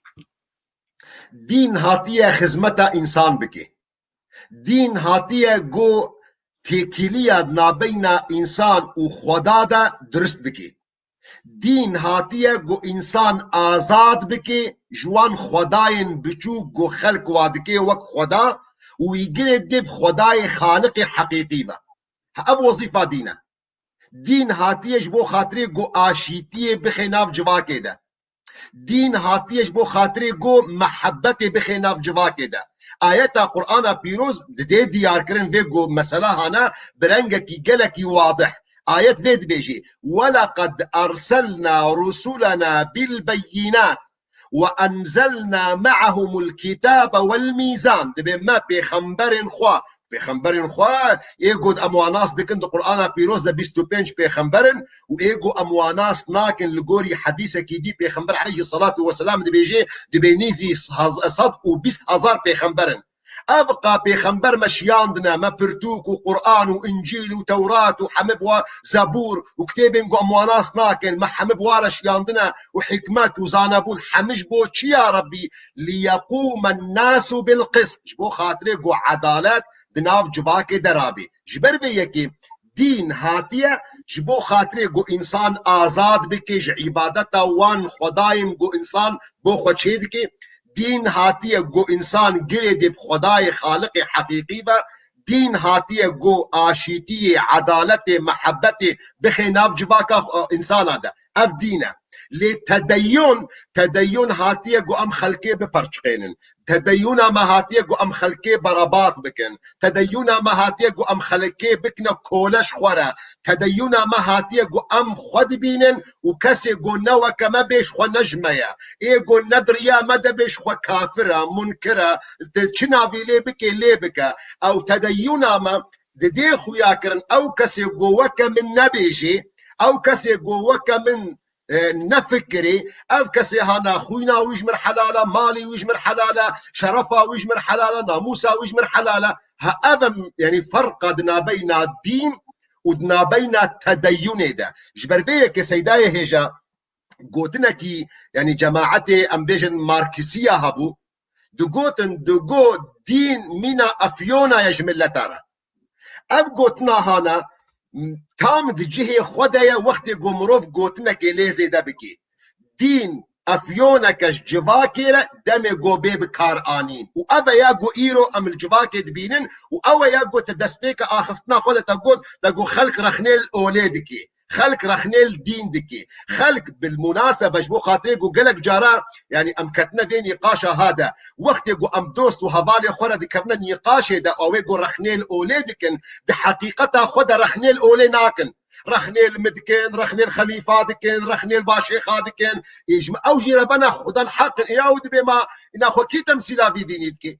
Dîn hatiye xizmeta însan bike. Dîn hatiye ku têkiliya nabeyna însan û Xweda de dirust bike. Dîn hatiye ku însan azad bike ji wan xwedayên biçûk ku xelk wa dike wek Xweda û wî girê dê bi Xwedayê Xaliqê heqîqî ve. Ev wezîfa dîn e. Dîn hatiye ji bo xatirê ku aşîtiyê bixe nav civakê de. Dîn hatiye ji bo xatirê ku mehebetê bixe nav civakê de. Ayeta Qur'ana Pîroz didê diyarkirin vê ku mesela hana bi rengekî gelekî wadih. Ayet vê dibêjê: "Welaqad erselna rusulena bil beyinat." "Ve enzelna ma'ahumul kitabe vel mîzan." Dibê me pêxemberên xwe, pêxemberên xwe ê got em wan nas dikin, di Qur'ana Pîroz de bîst û pênc pêxember in û ê got em wan nas nakin, li gorî hedîsekî dî pêxember aleyhî salatu weselam dibêje, dibê nîzî sed û bîst hezar pêxember in. Ev qa pêxember me şiyandine, me pirtûk û Qur'an û Încîl û Tewrat û hemib wa Zebûr û kitêbên ku em wan nas nakin, me hemib wa re şiyandine û hikmet û zanebûn hemî ji bo çi ya Rebbî? "Liyeqûmen nasu bil qist." Ji bo xatirê ku edalet di nav civakê de rabî. Ji ber vê yekê dîn hatiye ji bo xatirê ku însan azad bike ji îbadeta wan xwedayên ku însan bo xwe çê dike. Dîn hatiye ku însan girê dê bi Xwedayê Xaliqê heqîqî ve. Dîn hatiye ku aşîtiyê, edaletê, mehebetê bixe nav civaka, e, însana de. Ev dîn e. Lê tedeyyun, tedeyyun hatiye ku em xelkê biperçiqênin. Tedeyyuna me hatiye ku em xelkê berebat bikin. Tedeyyuna me hatiye ku em xelkê bikine kole ji xwe re. Tedeyyuna me hatiye ku em xwe dibînin û kesê ku ne weke me bê ji xwe ne ji me ye. Ê ku ne di riya me de bê ji xwe kafir e, munkir e, di çi navî lê bikê lê bike. Ew tedeyyuna me didê xuya kirin, ew kesê ku weke min nebêjê, ew kesê ku weke min e, nefikirê, ev kesê hana xwîna wî ji min helal e, malê wî ji min helal e, şerefa wî ji min helal e, namûsa wî ji min helal e. Ha, ev em, yanî ferqa di nabeyna dîn û di nabeyna tedeyyunê de. Ji ber vê yekê Seydayê hêja gotinekî, yanî cemaetê, em bêjin Markisiya hebû, digotin, digot dîn mîna efyona ye ji mileta re. Ev gotina hana tam di cihê xwe de ye, wextê ku mirov gotinekê lê zêde bike. Dîn Efyoneke ji civakê re demê go bê bi kar anîn. Û ev e ya ku îro em li civakê dibînin û ew e ya ku te destpêka axiftina xwe de te got, te got xelk rexnê li olê dikê. Xelk rexnê li dîn dikê. Xelk bil munasebe ji bo xatirê ku gelek cara, yanî em ketine vê nîqaşa ha de. Wextê ku em dost û hevalê xwe re dikevine nîqaşê de, ew ê ku rexnê li olê dikin, di heqîqeta xwe de rexnê li olê nakin. Rexnê li min dikin, rexnê li xelîfa dikin, rexnê li başêxa dikin. Ê ji me ew jî rebena xudan heq in. Ê ew dibê ma îna xwe kî temsîla vî dînî dike?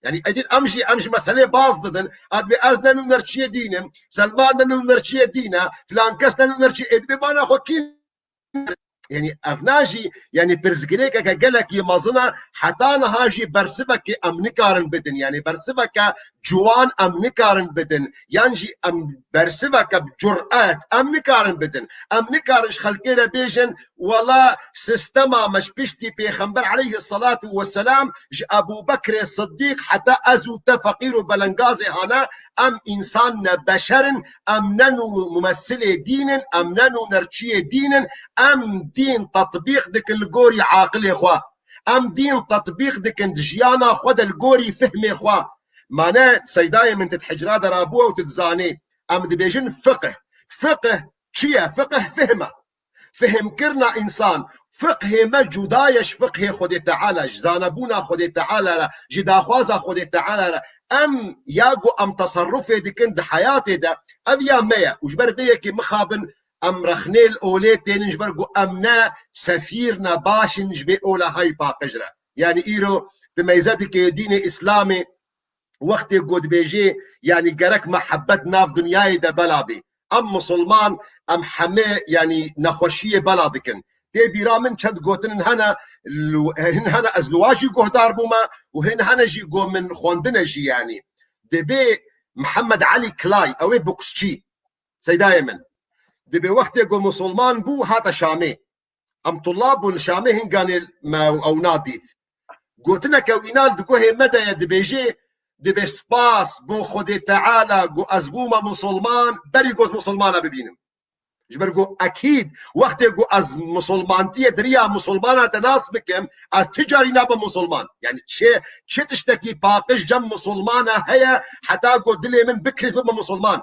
Yanî edî em jî, em ji meselê baz didin. A dibê ez ne nûnerçiyê dîn im, Selman ne nûnerçiyê dîn e, filan kes ne nûnerçiyê, ê dibê bana xwe kî Yanî evna jî, yanî pirsgirêkeke gelekî mezin e, heta niha jî bersivekê em nikarin bidin. Yanî bersiveke ciwan em nikarin bidin. Yan jî em bersiveke bi curet em nikarin bidin. Em nikarin ji xelkê re bêjin, wela sistema me ji piştî Pêxember aleyhisselatu vesselam, ji Ebû Bekrê Siddîq heta ez û te feqîr û belengazê hane, em însan ne, beşer in, em ne nû-, mumessilê dîn in, em ne nûnerçiyê dîn in, em dîn tetbîq dikin li gorî aqilê xwe. Em dîn tetbîq dikin di jiyana xwe de li gorî fihmê xwe. Mane seydayê min tu di hicra de rabû û tu dizanî. Em dibêjin fiqh. Fiqh çi ye? Fiqh fihm e. Fihmkirina însan. Fiqhê me cuda ye ji fiqhê Xwedê Teala, ji zanebûna Xwedê Teala re, ji daxwaza Xwedê Teala re. Em ya ku em teserrufê dikin di heyatê de, ev ya me ye. Û ji ber vê yekê mixabin em rexnê li olê tênin, ji ber ku em ne sefîr ne baş in ji vê ola hay paqij re. Yanî îro di meyze dike dînê Îslamê, wextê ku dibêjê, yanî gerek mehebet nav dinyayê de bela bê. Em misilman, em heme, yanî nexweşiyê bela dikin. Tê bîra min çend gotinin hene, lu-, hin hene ez li wa jî guhdar bûme û hin hene jî ku min xwendine jî yanî. Dibê Mihemed Elî Kilay, ew ê boksçî, seydayê min. Dibê wextê ku misilman bû, hate Şamê. Em tulab bûn li Şamê, hinganê me ew nadît. Gotineke wîna li guhê me de ye, dibêjê, dibê spas bo Xwedê Teala ku ez bûme misilman, berî ku ez misilmana bibînim. Ji ber ku ekîd, wextê ku ez misilmantiyê di riya misilmana de nas bikim, ez ti carî nabim misilman. Yanî çi, çi tiştekî paqij cem misilmana heye, heta ku dilê min bikiriz bibim misilman.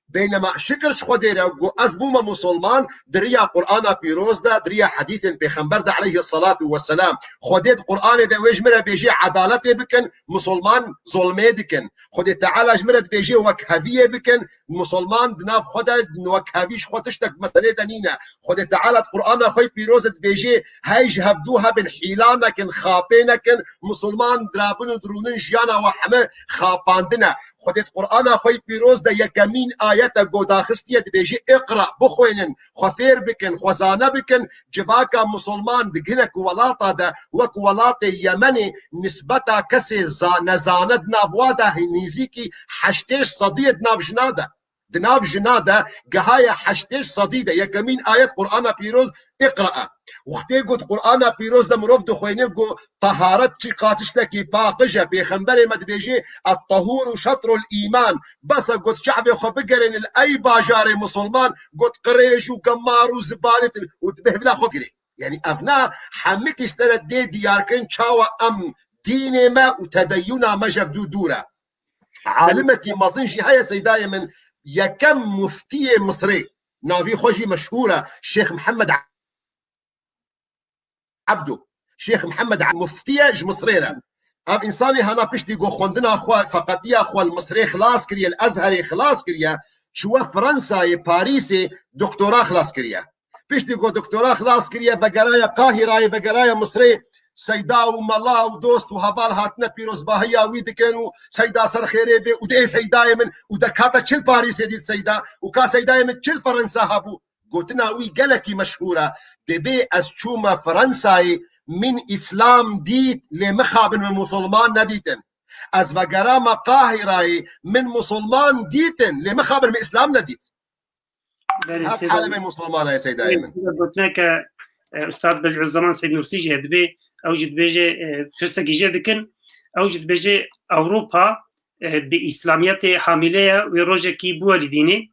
Beynema şikir ji Xwedê re ku ez bûme musulman, di riya Qur'ana pîroz de, di riya hedîsên Pêxember de aleyhissalatu vesselam. Xwedê di Qur'anê de wê ji min re bêjê edaletê bikin, musulman zulmê dikin. Xwedê Teala ji min re dibêjê wekheviyê bikin, musulman di nav xwe de wekhevî ji xwe tiştek meselê de nîne. Xwedê Teala di Qur'ana xwe pîroz de dibêjê, hey ji hevdû hebin, hîla nekin, xapê nekin, musulman dirabin û dirûnin jiyana we heme xapandine. Xwedê di Qur'ana xwe yî pîroz de yekemîn ayete ku daxistiye dibêje, "Iqra, bixwênin, xwe fêr bikin, xwe zane bikin." Civaka musulman di gelek welata de, wek welatê Yemenê, nisbeta kesê za-, nezane di nav wa de nîzîkî heştê sediyê di nav jina de. Di nav jina de gihaye heştê sedî de. Yekemîn ayet Qur'ana pîroz, "Iqra" e. Wextê got Qur'ana pîroz de mirov dixwêne ku teharet çi qatiştekî paqij e. Pêxemberê me dibêje, "Et-tehûru şetrul îman." Bes e got çavê xwe bigerênin ey bajarê musulman, got qirêj û gemar û zibanêtin û dibê bila xwe girê. Yanî evna hemikî ji te re dê diyarkirin çawa em dînê me û tedeyûna me ji hevdû dûr e. Alimekî mezin jî heye seydayê min, yekem muftiyê Misrê, navî xwe jî meşhûr e, Şêx Mihemed Ebdo. Şêx Mihemed Ebdo muftiye ji Misrê re. Ev însanê hana piştî ku xwendina xwe, feqetiya xwe li Misrê xilas kiriye, li Ezherê xilas kiriye, çûye Fransayê, Parîsê doktora xilas kiriye. Piştî ku doktora xilas kiriye, vegeraye Qahirayê, vegeraye Misrê, seyda û mela û dost û heval hatine pîrozbahiya wî dikin û seyda ser xêrê bê û dê seydayê min û de kata çil Parîsê dît seyda û ka seydayê min çil Fransa hebû. Gotina wî gelekî meşhûr e. Dibê ez çûme Fransayê, min Îslam dît, lê mixabin min musulman nedîtin. Ez vegerame Qahirayê, min musulman dîtin, lê mixabin min Îslam nedît. Belê, Hep seyda. Alemê musulman e, seydayê min. Gotineke, e, Ustad Bedîuzzeman Seyd Nursi jî dibê, ew jî dibêje, e, pirsekî jê dikin, ew jî dibêje Ewropa, e, bi Îslamiyetê hamîle ye, wê rojekî biwelîdînê.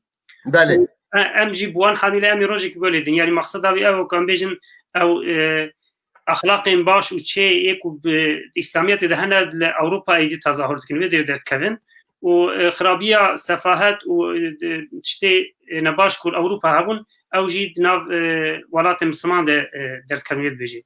Belê. E, em jî bi wan hamîle, em ê rojekî biwelîdin. Yanî maqseda wî ew e ku em bêjin, ew, e, exlaqên baş û çê yê ku bi Îslamiyetê de hene li Ewropa êdî tezahur dikin, wê dê derdikevin. Û, e, xirabiya, sefahet û, e, tiştê, e, nebaş ku li Ewropa hebûn, ew jî di nav, e, welatên Misliman de, e, derdikevin, wê dibêjê.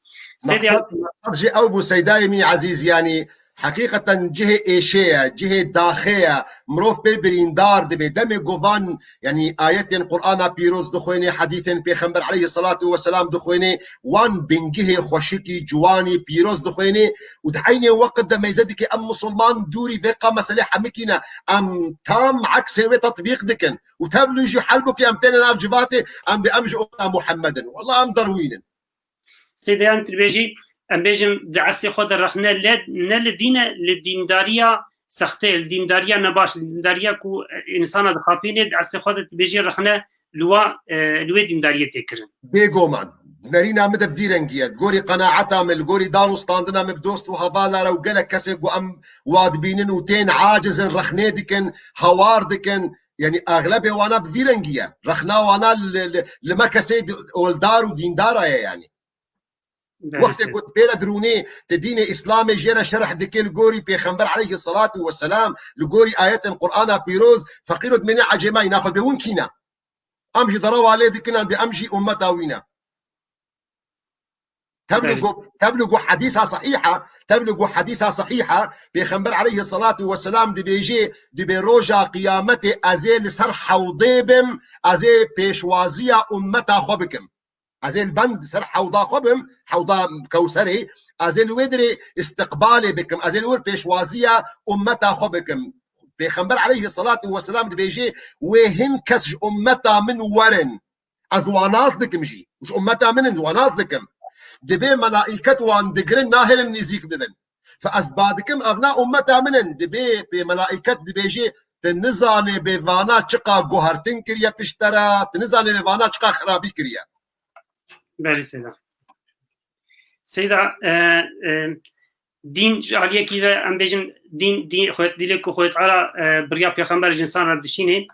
Sêdê Meqsed, meqsed jî ew bû, Seydayê min ezîz, yanî heqîqeten cihê êşê ye, cihê daxê ye, mirov pê birîndar dibe. Demê ku van, yanî ayetên Qur'ana pîroz dixwênê, hedîtên Pêxember aleyhisselatu vesselam dixwênê, wan bingihê xweşikî, ciwanî, pîroz dixwênê û di eynê weqt de meyze dike em misilman dûrî vê qa meselê hemikî ne. Em tam eksê wê tetbîq dikin û tevlû jî helbûkî em têne nav civatê, em bê em ji ummeta Muhammed in. Wallah em derwîn in. Seyda, yanî tu dibêjî, em bêjin di eslê xwe de rexne le, ne li dîn e, li dîndariya sexte, li dîndariya nebaş, li dîndariya ku, e, însana dixapînê, di eslê xwe de tu dibêjî rexne li wa, e, li wê dîndariyê tê kirin. Bêguman. Nerîna min de bi vî rengî ye. Di gorî qenaeta min, li gorî dan û standina min bi dost û hevala re û gelek kesê ku em wa dibînin û tên aciz in, rexnê dikin, hawar dikin, yanî exlebê wana bi vî rengî ye. Rexna wana li, li, li me kesê di-, oldar û dîndara ye yanî. Belê. Wextê ku tu bêre dirûnê, tu dînê Îslamê jê re şerh dikê li gorî Pêxember aleyhi salatu vesselam, li gorî ayetên Qur'ana pîroz, feqîr û dimênê ecêmayî naxwe bê win kî ne. Em jî derewa lê dikin, em bê em jî ummeta wî ne. Tevlî Belê. ku, tevlî ku hedîsa sehîh e, tevlî ku hedîsa sehîh e, Pêxember aleyhi salatu vesselam dibêjê, dibê roja qiyametê ez ê li ser hewdê bim, ez ê pêşwaziya ummeta xwe bikim. Ez ê li bend ser hewda xwe bim, hewda Kewserê, ez ê li wê dirê istiqbalê bikim, ez ê li wir pêşwaziya ummeta xwe bikim. Pêxember aleyhi salatu vesselam dibêjê, wê hin kes ji ummeta min werin. Ez wa nas dikim jî. Ji ummeta min in, wa nas dikim. Dibê melaiket wan digirin, nahêlin nêzîk bibin. Fe ez ba dikim, ev na ummeta min in. Dibê pê melaiket dibêjê, tu nizanê bê vana çiqa guhertin kiriye piştera, tu nizanê bê vana çiqa xirabî kiriye. Belê Seyda. Seyda, e, e, dîn ji aliyekî ve, em bêjin, dîn, dîn, xwet-, dîlê ku Xwedê Teala, e, bi riya Pêxember ji însan re dişînê,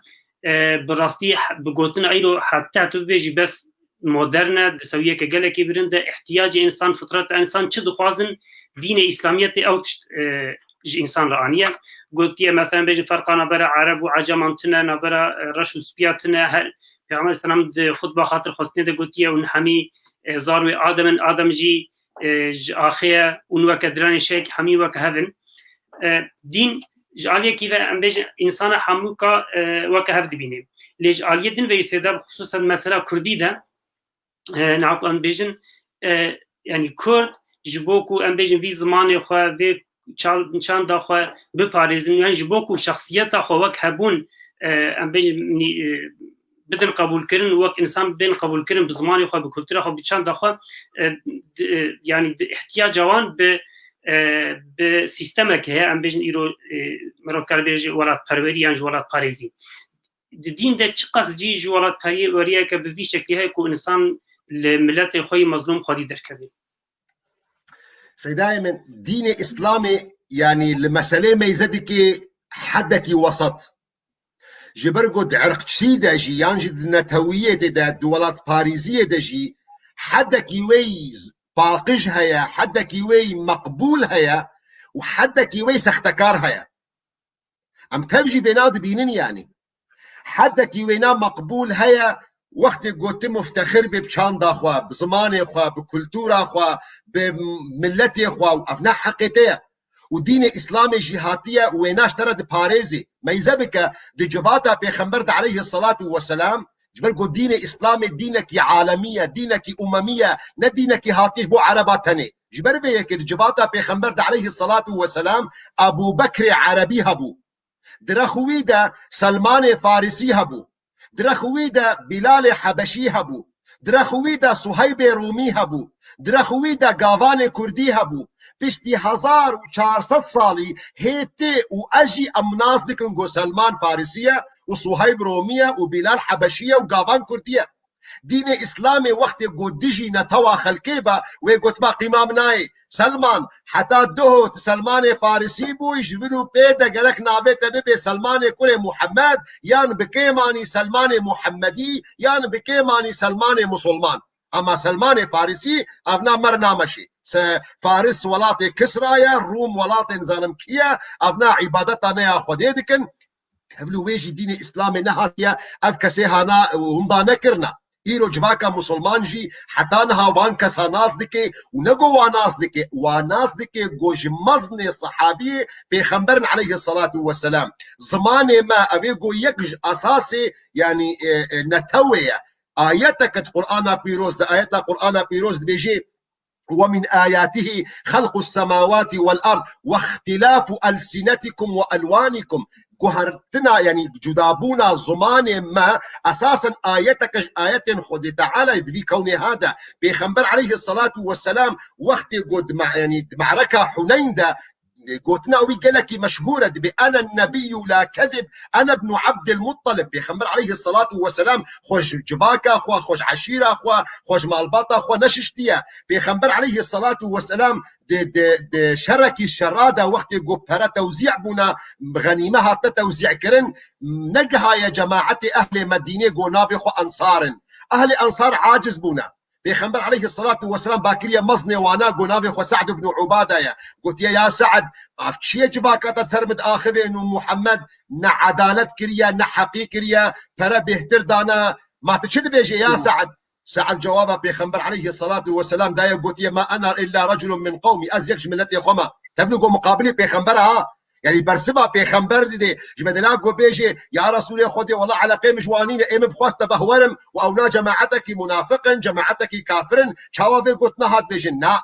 e, bi rastî he-, bi gotina îro heta tu bibêjî bes modern e, di sewiyeke gelekî bilind de, ihtiyacê însan, fitreta însan çi dixwazin, dînê Îslamiyetê ew tişt, e, ji însan re aniye. Gotiye, mesela, bêjin ferqa nabera Ereb û Eceman tune, nabera, e, reş û spiya tune, her Pêxember selam di xutba xatir xwestinê de gotiye, hûn hemî, e, zarwê Adem in, Adem jî, e, ji axê ye, hûn weke diranê şek hemî weke hev in. E, dîn ji aliyekî ve em bêjin însana hemûka, e, weke hev dibîne. Lê ji aliyê din ve jî Seyda, bi xisûsen mesela Kurdî de, e, niha ku em bêjin, e, yanî Kurd ji bo ku em bêjin vî zimanê xwe, vê çal-, çanda xwe biparêzin, yan ji bo ku şexsiyeta xwe wek hebûn, e, em bêjin, nî-, e, bidin qebûlkirin, wek însan bên qebûlkirin bi zimanê xwe, bi kultura xwe, bi çanda xwe, e, di, e, yanî di ihtiyaca wan bi, e, bi sîstemek heye, em bêjin îro, e, mirov kar bêje welatperwerî yan ji welatparêzî. Di dîn de çiqas cî ji welatperweriyeke bi vî şeklî heye ku însan li miletê xwe yî mezlûm xwedî derkeve? Seydayê min, dînê Îslamê, yanî li meselê meyze dike hedekî wesat. Ji ber ku di irqçî de jî, yan jî di netewiyê de, de, di welatparêziyê de jî hedekî wê paqij heye, hedekî wê meqbûl heye û hedekî wê sextekar heye. Em tev jî vêna dibînin, yanî hedekî wêna meqbûl heye, wextê ku tu muftexir bê bi çanda xwe, bi zimanê xwe, bi kultura xwe, bi miletê xwe, û ev ne heqê te ye. Û dînê Îslamê jî hatiye û wêna ji te re diparêzê. Meyze bike, di civata Pêxember de aleyhi salatu vesselam, ji ber ku dînê Îslamê dînekî alemî ye, dînekî umemî ye, ne dînekî hatiye ji bo Ereba tenê. Ji ber vê yekê di civata Pêxember de aleyhi salatu vesselam Ebû Bekrê Erebî hebû. Di rex wî de Selmanê Farisî hebû. Di rex wî de Bîlalê Hebeşî hebû. Di rex wî de Suheybê Rûmî hebû. Di rex wî de gavanê Kurdî hebû. Piştî hezar û çar sed salî hê tu û ez jî em nas dikin ku Selman Farisî ye û Suheyb Romî ye û Bîlal Hebeşî ye û gavan Kurdî ye. Dînê Îslamê wextê ku dijî netewa xelkê be, wê gotiba qîma min nayê. Selman, heta duho tu Selmanê Farisî bûyî, ji vir û pê de gerek navê te bibe Selmanê kurê Muhammed, yan bi kêmanî Selmanê Muhammedî, yan bi kêmanî Selmanê Musulman. Ama Selmanê Farisî, ev na mer nameşê. Se-, Faris welatê Kisra ye, Rûm welatê nizanim kî ye, evna îbadeta ne ya Xwedê dikin. Tevlû wê jî dînê Îslamê nehatiye, ev kesê hana winda nekirina. Îro civaka musulman jî heta niha van kesa nas dike û ne go wa nas dike, wa nas dike go ji meznê sehabiyê pêxemberin aleyhisselatu vesselam. Zimanê me ev ê go yek ji esasê, yanî, e, e, netewê ye. Ayeteke di Qur'ana pîroz de, ayeta Qur'ana pîroz dibêje, "Ve min ayatihi halqus semawati vel ard ve ihtilafu elsinetikum ve elwanikum." Guhertina, yanî cudabûna zimanê me, esasen ayeteke ji ayetên Xwedê Teala di vî kewnê ha de. Pêxember aleyhisselatu vesselam wextê got, ma-, yanî di me'reka Huneyn de, gotina wî gelekî meşhûr e, dibê, "Ene nebiyyu la kezib, ene ibnu Abdil Muttalib." Pêxember aleyhisselatu vesselam xwe ji civaka xwe, xwe ji eşîra xwe, xwe ji malbata xwe neşiştiye. Pêxember aleyhisselatu vesselam di, di, di şerekî şera de wextê ku pere tewzî bûna, xenîme hatine tewzî kirin, negihaye cemaetê ehlê Medînê ku navê xwe Ensar in. Ehlê Ensar aciz bûne. Pêxember aleyhisselatu vesselam bakiriye meznê wana, got navê xwe Sa'd ibn Ubada ye. Gotiye, "Ya Sa'd, av çi ye civaka te ser min diaxivên û Muhammed ne edalet kiriye, ne heqî kiriye, pere bêhtir dane. Ma tu çi dibêjê ya Sa'd?" Sa'd cewaba Pêxember aleyhisselatu vesselam daye, gotiye, "Ma ena illa reculun min qewmi." Ez yek ji miletê xwe me. Tevlû got muqabilê Pêxember ha. Yanî bersiva pêxember didê. Ji bedela ku bêjê, "Ya Resûlê Xwedê, wela eleqê min ji wan nîne, ê min bixwest te behwerim û ewna cemaetekî munafiq in, cemaetekî kafir in, çawa vê gotina hat bêjin?" Na.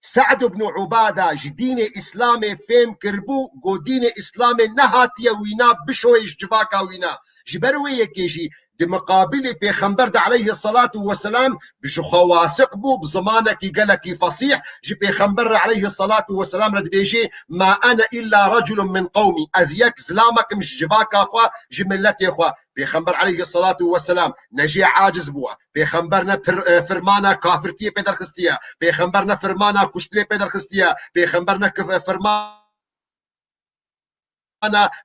Sa'd ibn Ubada ji dînê Îslamê fêm kiribû, ku dînê Îslamê nehatiye wîna bişoyê ji civaka wîna. Ji ber wê yekê jî di miqabilê Pêxember de aleyhisselatu vesselam bi ji xwe wasiq bû, bi zimanekî gelekî fesîh, ji Pêxember re aleyhisselatu vesselam re dibêjê, "Ma ene illa reculun min qewmi." Ez yek zilamek im ji civaka xwe, ji miletê xwe. Pêxember aleyhisselatu vesselam ne jê aciz bûye. Pêxember ne pir-, e, firmana kafirtiyê pê derxistiye. Pêxember ne firmana kuştinê pê derxistiye. Pêxember ne kif-, e, firmana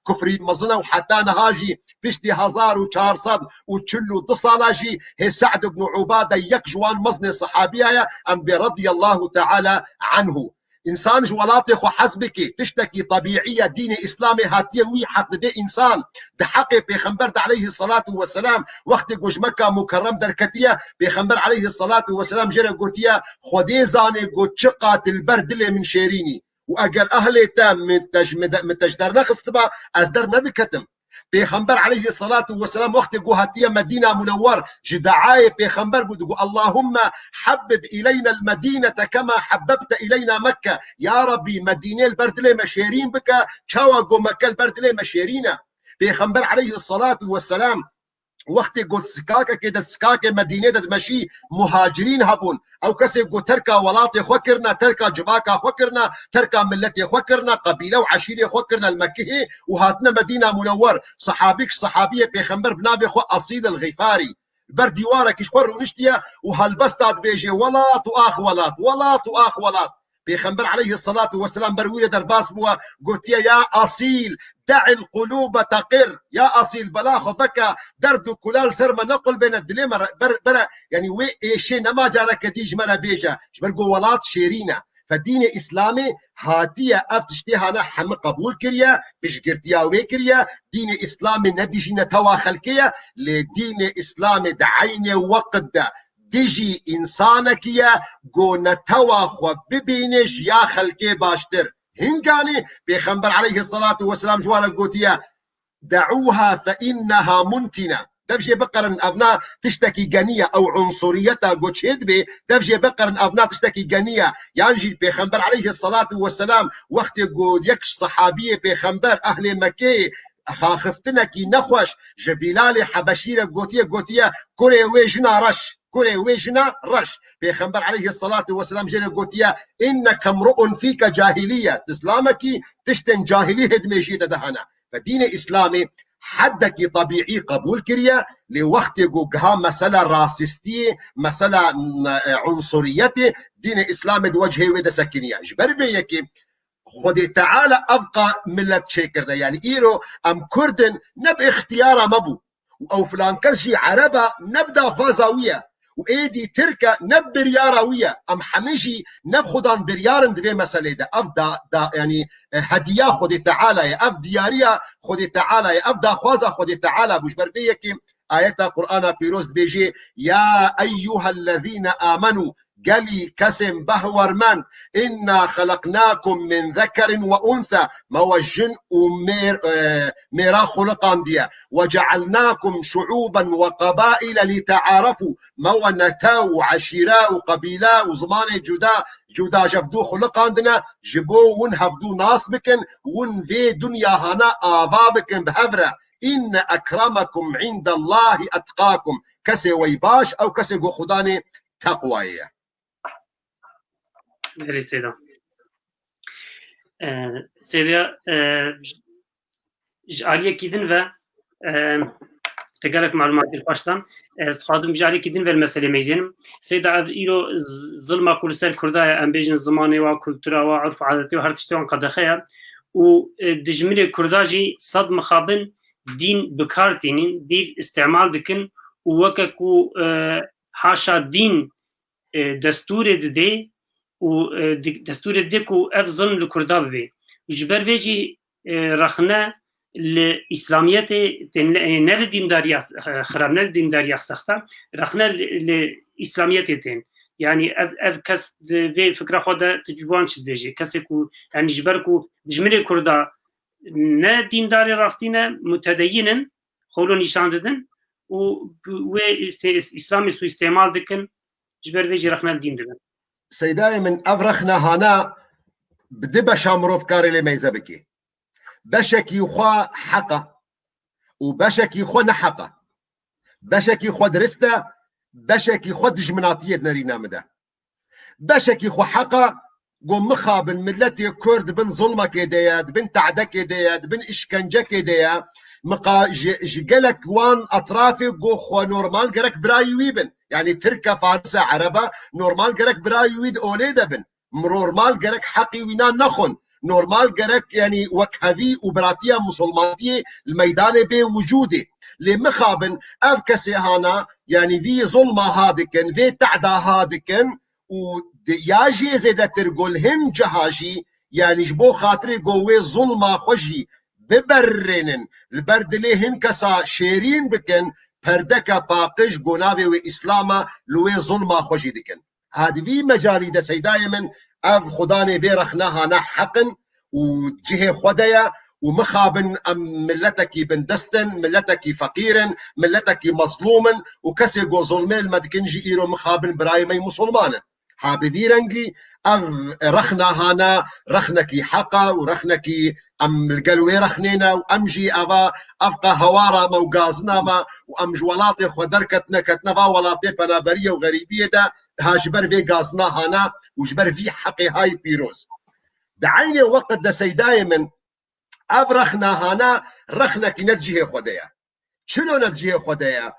kufrî mezin e û heta niha jî piştî hezar û çar sed û çil û du sala jî hê Sa'd ibn Ubade yek ji wan meznê sehabiya ye, em bê radiyallahu teala anhu. Însan ji welatê xwe hez bike, tiştekî tebîî ye, dînê Îslamê hatiye wî heq dide însan. Di heqê Pêxember de aleyhisselatu vesselam, wextê ku ji Mekka Mukerrem derketiye, Pêxember aleyhisselatu vesselam jê re gotiye, "Xwedê zanê ku çiqat li ber dilê min şêrîn î. Û eger ehlê te min te ji, min de, min te ji dernexistibû, ez dernediketim." Pêxember aleyhisselatu vesselam wextê ku hatiye Medîna Munewwer, ji deayê Pêxember bû, digot, "Allahumme habbib ileyna el-Medînete kema habbebte ileyna Mekke." Ya Rabbî, Medîne li ber dilê me şêrîn bike, çawa ku Mekke li ber dilê me şêrîn e. Pêxember aleyhisselatu vesselam wextê ku sikakekê de, sikakê Medînê de dimeşî, muhacirîn hebûn. Ew kesê ku terka welatê xwe kirine, terka civaka xwe kirine, terka miletê xwe kirine, qebîle û eşîrê xwe kirine li Mekihê û hatine Medîna Munewwer. Sehabik, sehabiyê Pêxember bi navê xwe Asîl el-Xîfarî. Ber dîwarekî ji xwe rûniştiye û helbesta dibêje, "Welat û ax welat, welat û ax welat." Pêxember aleyhisselatu vesselam ber wî re derbas bûye, gotiye, "Ya Asîl, de'il qulûbe teqir." Ya Asîl, bela xwe veke, derd û kula li ser me nequlbêne, dilê me re, ber, bere, yanî wê êşê nema careke dî ji me re bêje. Ji ber ku welat şêrîn e. Fe dînê Îslamê hatiye ev tiştê hane hemî qebûl kiriye, piştgirtiya wê kiriye. Dînê Îslamê ne dijî netewa xelkê ye, lê dînê Îslamê di eynê weqt de dijî însanekî ye, ku netewa xwe bibîne ji ya xelkê baştir. Hinganî Pêxember aleyhisselatu vesselam ji wan re gotiye, "De'ûha fe inneha muntine." Dev jê biqerin, evna tiştekî genî ye, ew unsuriyeta ku çêdibê, dev jê biqerin, evna tiştekî genî ye. Yan jî Pêxember aleyhisselatu vesselam wextê ku yek ji sehabiyê Pêxember ehlê Mekkeyê xaxiftinekî nexweş ji Bîlalê Hebeşî re gotiye, gotiye, "Kurê wê jina reş, kurê wê jina reş." Pêxember aleyhisselatu vesselam jê re gotiye, "Inneke mru'un fîke cahiliye." Tu zilamekî, tiştên cahilî hê di mêjiyê te de hene. Ve dînê Îslamê hedekî tebîî qebûl kiriye, lê wextê ku giha mesela rasistiyê, mesela, e, unsuriyetê, dînê Îslamê di wecihê wê de sekiniye. Ji ber vê yekê Xwedê Teala evqa milet çêkirine. Yanî îro em Kurd in, ne bi îxtiyara me bû. Û ew filan kes jî Ereb e, ne bi daxwaza wî ye. û êdî Tirk e, ne biryara wî ye. Em hemî jî ne bi xudan biryar in di vê meselê de. Ev da, da, yanî, e, hediya Xwedê Teala ye. Ev diyariya Xwedê Teala ye. Ev daxwaza Xwedê Teala bû. Ji ber vê yekê ayeta Qur'ana Pîroz dibêjê, "Ya eyyuhellezîne amenû", gelî kesên behwermend, "inna xelaqnakum min zekerin ve unsa", me we jin û mêr, e, mêra xuliqandiye, "ve cealnakum şuuben ve qabaile litearefû", me we netew û eşîre û qebîle û zimanê cuda, cuda ji hevdû xuliqandine, ji bo win hevdû nas bikin, win vê dinya hana ava bikin bi hev re. "Inne ekremekum indallahî etqakum." Kesê wey baş, ew kesê ku Xudanê teqwayê ye. Belê Seyda. Ee, Seyda, e, ji aliyekî din ve, e, te gelek malumatê xweş dan. Ez dixwazim ji aliyekî din ver meselê meyzênim. Seyda, ev îro z-, zilma ku li ser Kurda ye, em bêjin zimanê wa, kultura wa, urf adetê wa, her tiştê wan qedexe ye. Û, e, dijminê Kurda jî sed mixabin dîn bi kar tînin, dîn îstîmal dikin û weke ku, e, haşa dîn, e, destûrê didê û, e, di-, destûrê didê ku ev zilm li Kurda bibe. Ji ber vê jî, e, rexne li Îslamiyetê tên, e, ne li dîndariya, e, xirab, ne li dîndariya sexta, rexne li, li Îslamiyetê tên. Yanî ev, ev kes di vê fikra xwe de tu ji wan çi dibêjî? Kesê ku, yanî ji ber ku dijminê Kurda ne dîndarê rastî ne, mutedeyîn in, xwe wilo nîşan didin û bi wê îstê-, Îslamê suîstêmal dikin, ji ber vê jî rexne li dîn dibin. Seydayê min, ev rexne hana bi du beşa mirov karê lê meyze bike. Beşekî xwe heq e û beşekî xwe ne heq e. Beşekî xwe dirist e, beşekî xwe dijminatiyê di nerîna min de. Beşekî xwe heq e, ku mixabin miletê Kurd di bin zulmekê de ye, di bin tehdekê de ye, di bin îşkencekê de ye. Miqa ji, ji gelek wan etrafê ku xwe normal gerek birayî wî bin. Yanî Tirk e, Faris e, Ereb e, normal gerek birayî wî di olê de bin. Normal gerek heqî wîna nexwin. Normal gerek, yanî, wekhevî û biratiya misilmantiyê li meydanê bê wicûdê. Lê mixabin ev kesê hana, yanî, vî zulma ha dikin, vê tehda ha dikin û di-, ya jê zêdetir ku li hin ciha jî, yanî, ji bo xatirê ku wê zulma xwe jî biberrênin, li ber dilê hin kesa şêrîn bikin, perdeke paqij ku navê wê Îslam e, li wê zulma xwe jî dikin. Ha di vî mecalî de, Seydayê min, ev xudanê vê rexne hane heq in û cihê xwe de ye û mixabin em miletekî bindest in, miletekî feqîr in, miletekî mezlûm in û kesê ku zulmê li me dikin jî îro mixabin birayê me yî musulman in. Ha bi vî rengî ev rexne hane rexnekî heq e û rexnekî em li gel wê rexnê ne û em jî eva, ev qehewara me û gazina me û em ji welatê xwe derketine, ketine va welatê penaberiye û xerîbiyê de, ha ji ber vê gazina hane û ji ber vî heqê hay pîroz. Di eynê weqt de Seydayê min, ev rexna hane rexnekî ne di cihê xwe de ye. Çilo ne di cihê xwe de ye?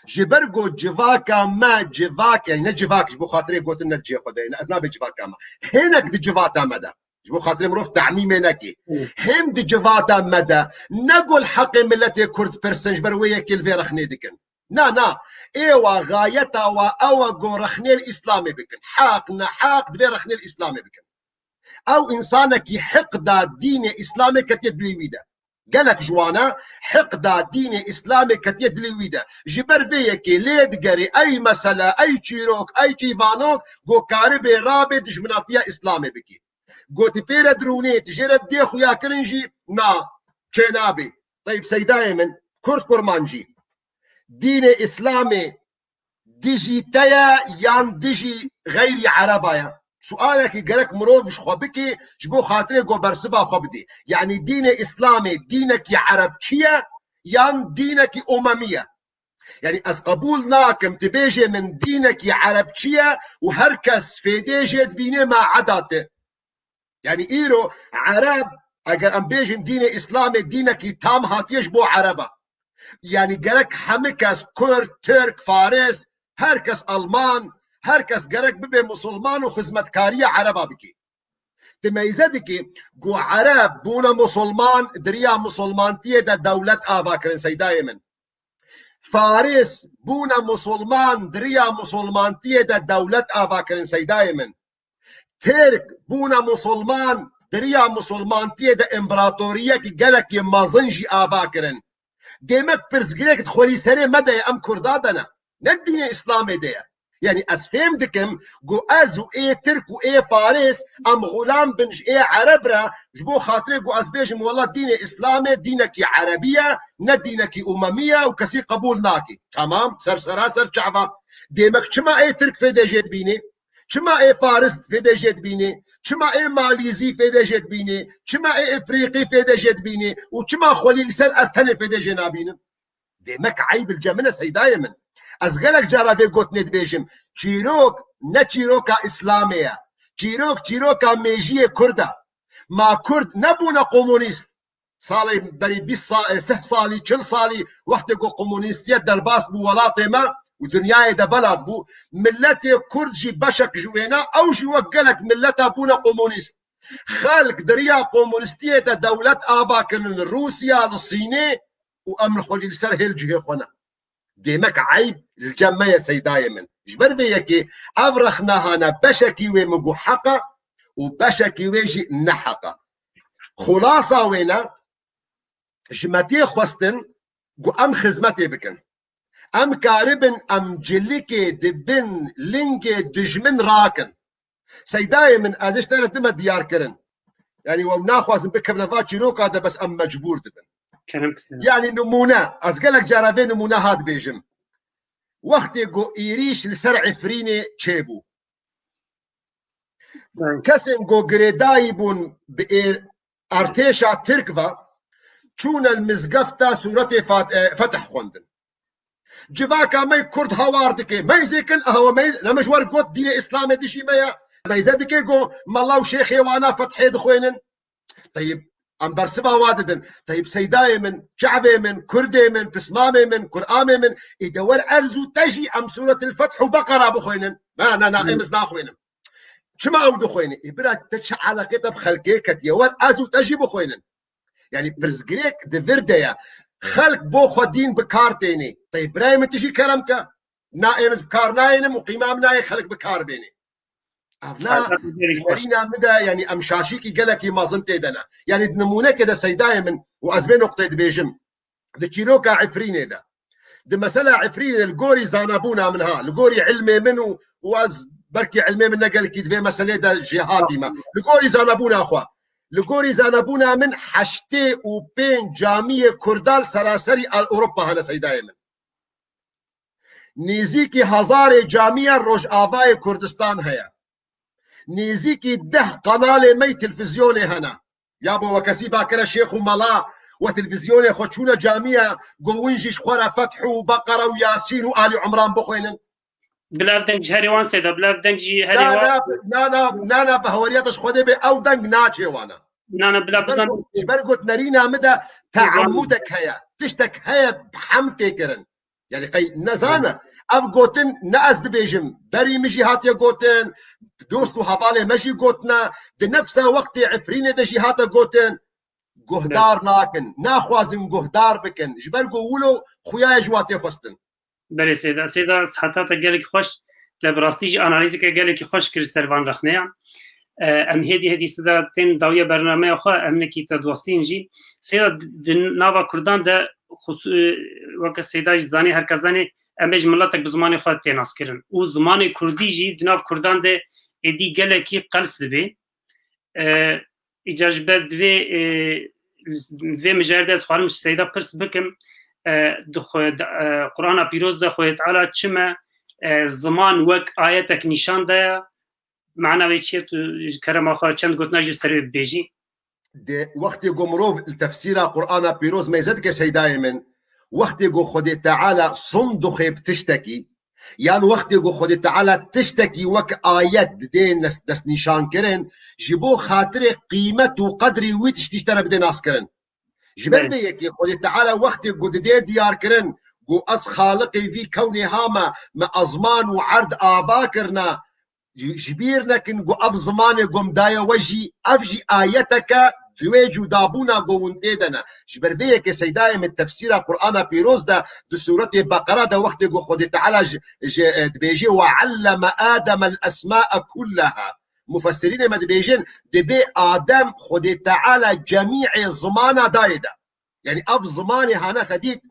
Ji ber ku civaka me civak, yanî ne civak, ji bo xatirê gotin ne di cihê xwe de ye, ne, ez nabê civaka me. Hinek di civata me de. Ji bo xatirê mirov temîmê nekê. Hı. Hin di civata me de, ne ku li heqê miletê Kurd pirsin, ji ber wê yekê li vê rexnê dikin. Na, na. Êwa xayeta wa ew e ku rexnê li Îslamê bikin. Heq, neheq, divê rexnê li Îslamê bikin. Ew însanekî heq da dînê Îslamê ketiye dilê wî de. Gelek ji wan e heq da dînê Îslamê ketiye dilê wî de. Ji ber vê yekê lê digerê ey mesele, ey çîrok, ey çîvanok ku karibê rabê dijminatiya Îslamê bikî. Ku tu pê re dirûnê, tu jê re dê xuya kirin jî na, çênabê. Teyb Seydayê min, Kurd Kurmancî. Dînê Îslamê dijî te ye yan dijî xeyrî Ereba ye? Sualekî gerek mirov ji xwe bike, ji bo xatirê ku bersiva xwe bidê. Yanî dînê Îslamê dînekî Erebçî ye yan dînekî Umemî ye? Yanî ez qebûl nakim tu bêjê min dînekî Erebçî ye û her kes fêdê jê dibînê ma eda te. Yanî îro Ereb, eger em bêjin dînê Îslamê dînekî tam hatiye ji bo Ereba. Yanî gerek hemî kes Kurd, Tirk, Faris, her kes Alman, her kes gerek bibe musulman û xizmetkariya Ereba bike. Tu meyze dikî ku Ereb bûne musulman, di riya musulmantiyê de dewlet ava kirin, Seydayê min. Faris bûne musulman, di riya musulmantiyê de dewlet ava kirin, seydayê min. Tirk bûne musulman, di riya musulmantiyê de împaratoriyekî gelekî mezin jî ava kirin. Demek pirsgirêk di xwelîserê me de ye, em Kurda de ne. Ne dînê Îslamê de ye. Yanî ez fêm dikim ku ez û ê Tirk û ê Faris em xulam bin ji ê Ereb re, ji bo xatirê ku ez bêjim wela dînê Îslamê dînekî Erebî ye, ne dînekî Umemî ye û kesî qebûl nake. Tamam, ser sera ser çava. Demek çima ê Tirk fêdê jê dibînê? Çima ê Faris fêdê jê dibînê? Çima ê Malîzî fêdê jê dibînê? Çima ê Efrîqî fêdê jê dibînê? Û çima xwelî li ser ez tenê fêdê jê nabînim? Demek eyb li cem min e, seydayê min. Ez gelek cara vê gotinê dibêjim. Çîrok ne çîroka Îslamê ye. Çîrok, çîroka mêjiyê Kurd e. Ma Kurd nebûne komunîst? Salê berî bîst sa-, sih salî, çil salî wextê ku komunîstiyet derbas bû welatê me û dinyayê de belav bû, milletê Kurd jî beşek ji wêna, ew jî wek gelek milleta bûne komunîst. Xelk di riya komunîstiyê de dewlet ava kirin li Rûsya, li Sînê û em li xwelî li ser hêl cihê xwe ne. Demek eyb li cem me ye seydayê min. Ji ber vê yekê ev rexnehane beşekî wê min got heq e û beşekî wê jî ne heq e. Xulasa wê ne, ji me tê xwestin ku em xizmetê bikin. Em karibin em cilikê di bin lingê dijmin rakin. Seydayê min, ez ê ji te re dime diyar kirin. Yanî we naxwazin bikevine va çîroka de, bes em mecbûr dibin. Kerem kişî. Yanî nimûne, ez gelek cara vê nimûne ha dibêjim. Wextê ku êrîş li ser Efrînê çêbû, kesên ku girêdayî bûn bi êr-, artêşa Tirk ve çûne li mizgefta sûretê Fat-, e, Fetih xwendin. Civaka me Kurd hawar dike. Meyzê kin, aha we meyz, ne min ji we got dînê Îslamê dijî me ye. Meyze dike go mela û şêxê wana Fethê dixwênin. Teyib, em bersiva wa didin. Teyib seydayê min, çavê min, Kurdê min, pismamê min, Kur'amê min, ê de wer erz û te jî em Sûretil Feth û Beqera bixwênin. Na, na, na, em ez naxwênim. Çima ew dixwêne? Ê bira te çi eleqê te bi xelkê ketiye? Wer ez û te jî bixwênin. Yanî pirsgirêk di vir de ye. Xelk bo xwe dîn bi kar tênê. Tey birayê min tu jî kerem ke. Na êmiz bi kar nayênim û qîma min nayê xelk bi kar bênê. Ev na, Saygı duyarım. Ji derîna min de, yanî em şaşîkî gelekî mezin tê de ne. Yanî di nimûnekê de seydayê min û ez vê noqteyê dibêjim. Di çîroka Efrînê de. Di mesela Efrînê li gorî zanabûna min ha, li gorî ilmê min û, û ez belkî ilmê min ne gelkî di vê meselê de jêhatî me. Li gorî zanabûna xwe. Li gorî zanabûna min heştê û pênc camiyê Kurdan seraserî al Ewropa hene seydayê min. Nêzîkî hezarê camiya Rojavayê Kurdistan heye. Nêzîkî deh qanalê me yê televîzyonê hene. Ya bo we kesî bakire şêx û mela we televîzyonê xwe çûne camiya, go win jî ji xwe re Feth û Beqere û Yasîn û Alî Umran bixwênin. Bila ev deng ji herê wan seyda, bila ev deng ji herê Na, wan. Na, na, na, na, bi heweriya te ji Xwedê bê, ew deng naçê wana. Na, na, bila Ji ber bizan. got, ji ber got nerîna min de teamudek heye. Tiştek heye bi hem tê kirin. Yanî qey nezane. Ev gotin ne ez dibêjim. Berî min jî hatiye gotin. Dost û hevalê me jî gotine. Di nefsa wextê Efrînê de jî hate gotin. Guhdar nakin. Naxwazin guhdar bikin. Ji ber ku wilo xuya ye ji wa tê xwestin. Belê Seyda. Seyda, siheta te gelekî xweş. Te bi rastî jî analîzeke gelekî xweş kir ser van rexneyan. E, em hêdî hêdî Seyda tên dawiya bernameya xwe, em nekî te dostîn jî. Seyda, di nava Kurdan de xus-, e, weke Seyda jî dizanî, her kes zanî, em ê ji miletek bi zimanê xwe tê naskirin. Û zimanê Kurdî jî di nav Kurdan de êdî gelekî qels dibe. E, îcar ji ber divê, e, divê mijerde ez xwarim ji Seyda pirs bikim, e, di xwe, di, e, Qur'ana Pîroz de Xwedê Teala çi me, e, ziman wek ayetek nîşan daye, mana wê çi ye, tu ji kerema xwe çend gotina jî ser wê bibêjî? De wextê ku mirov li tefsîra Qur'ana Pîroz meyze dike seydayê min, wextê ku Xwedê Teala sond dixê bi tiştekî, yan wextê ku Xwedê Teala tiştekî wek ayet didê nes-, destnîşankirin, ji bo xatirê qîmet û qedrî wî tiştî ji te re bidê naskirin. Ji ber Belê. vê yekê Xwedê Teala wextê ku didê diyarkirin, ku ez xaliqê vî kewnê ha me, me ezman û erd ava kirine, ji bîr nekin ku ev zimanê ku em daye we jî, ev jî ayeteke Di wê cudabûna ku hûn tê de ne. Ji ber vê yekê Seydayê min tefsîra Qur'ana Pîroz de di Sûretê Beqera de wextê ku Xwedê Teala ji, ji, e, dibêje, "Ve alleme Adem el esma'e kullaha." Mufessirînê me dibêjin, dibê Adem Xwedê Teala cemî'ê zimana dayê de. Yanî ev zimanê hane xedît,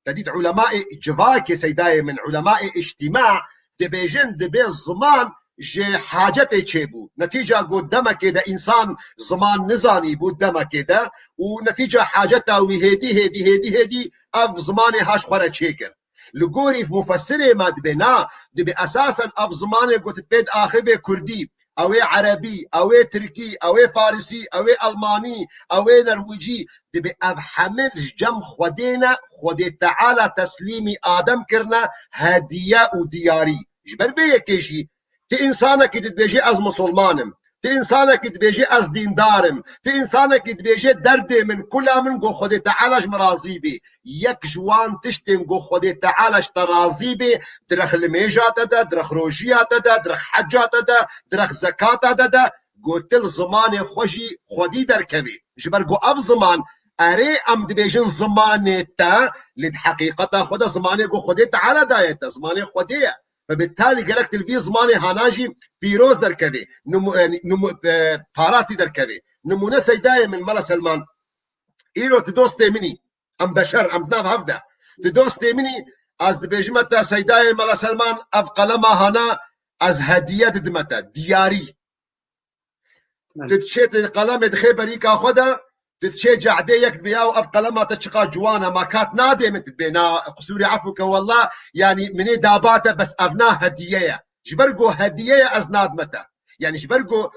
te dît ulemayê civakê Seydayê min, ulemayê îctîma dibêjin, dibê ziman ji hacetê çêbû. Netîca got demekê de însan ziman nizanî bû demekê de û netîca haceta wî hêdî, hêdî, hêdî, hêdî ev zimanê haş xwe re çêkir. Li gorî mufessirê me dibê na, dibê esasen ev zimanê got pê diaxivê kurdî, ew ê erebî, ew ê tirkî, ew ê farisî, ew ê elmanî, ew ê nerwicî, dibê ev hemil ji cem Xwedê ne, Xwedê Teala teslîmî Adem kirine, hediye û diyarî. Ji ber vê yekê jî ti însanekî dibêje ez misilman im, ti însanekî dibêje ez dîndar im, ti însanekî dibêje derdê min, kula min go Xwedê Teala ji min razî bê. Yek ji wan tiştên go Xwedê Teala ji te razî bê, di rex limêja te de, di rex rojiya te de, di rex heca te de, di rex zekata te de, go til zimanê xwe jî xwedî derkevê. Ji ber go ev ziman, erê em dibêjin zimanê te, lê di heqîqeta xwe de zimanê go Xwedê Teala daye te, zimanê Xwedê ye. Ve bi talî gerek til vî zimanê hana jî pîroz derkevê, nimu-, e, nimu-, e, parastî derkevê. Nimûne Seydayê min, Mela Selman, îro tu dostê min î. Em beşer, em di nav hev de. Tu dostê min î, ez dibêjime te Seydayê Mela Selman, ev qelema hana ez hediye didime te, diyarî. Belê. Tu diçê, tu qelemê dixê berîka xwe de, tu diçê cehdê yek dibê, yaw ev qelema te çiqa ciwan e, ma kat nadê min, tu dibê na, qisûrê efû ke wella, yanî min ê daba te, bes ev na hediye ye. Ji ber go hediye ye ez nadime te. Yanî ji ber go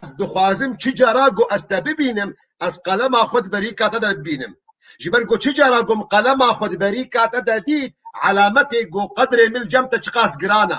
ez dixwazim çi cara go ez te bibînim, ez qelema xwe di berîka te de bibînim. Ji ber go çi cara go min qelema xwe di berîka te de dît, alametê go qedrê min li cem te çiqas giran e.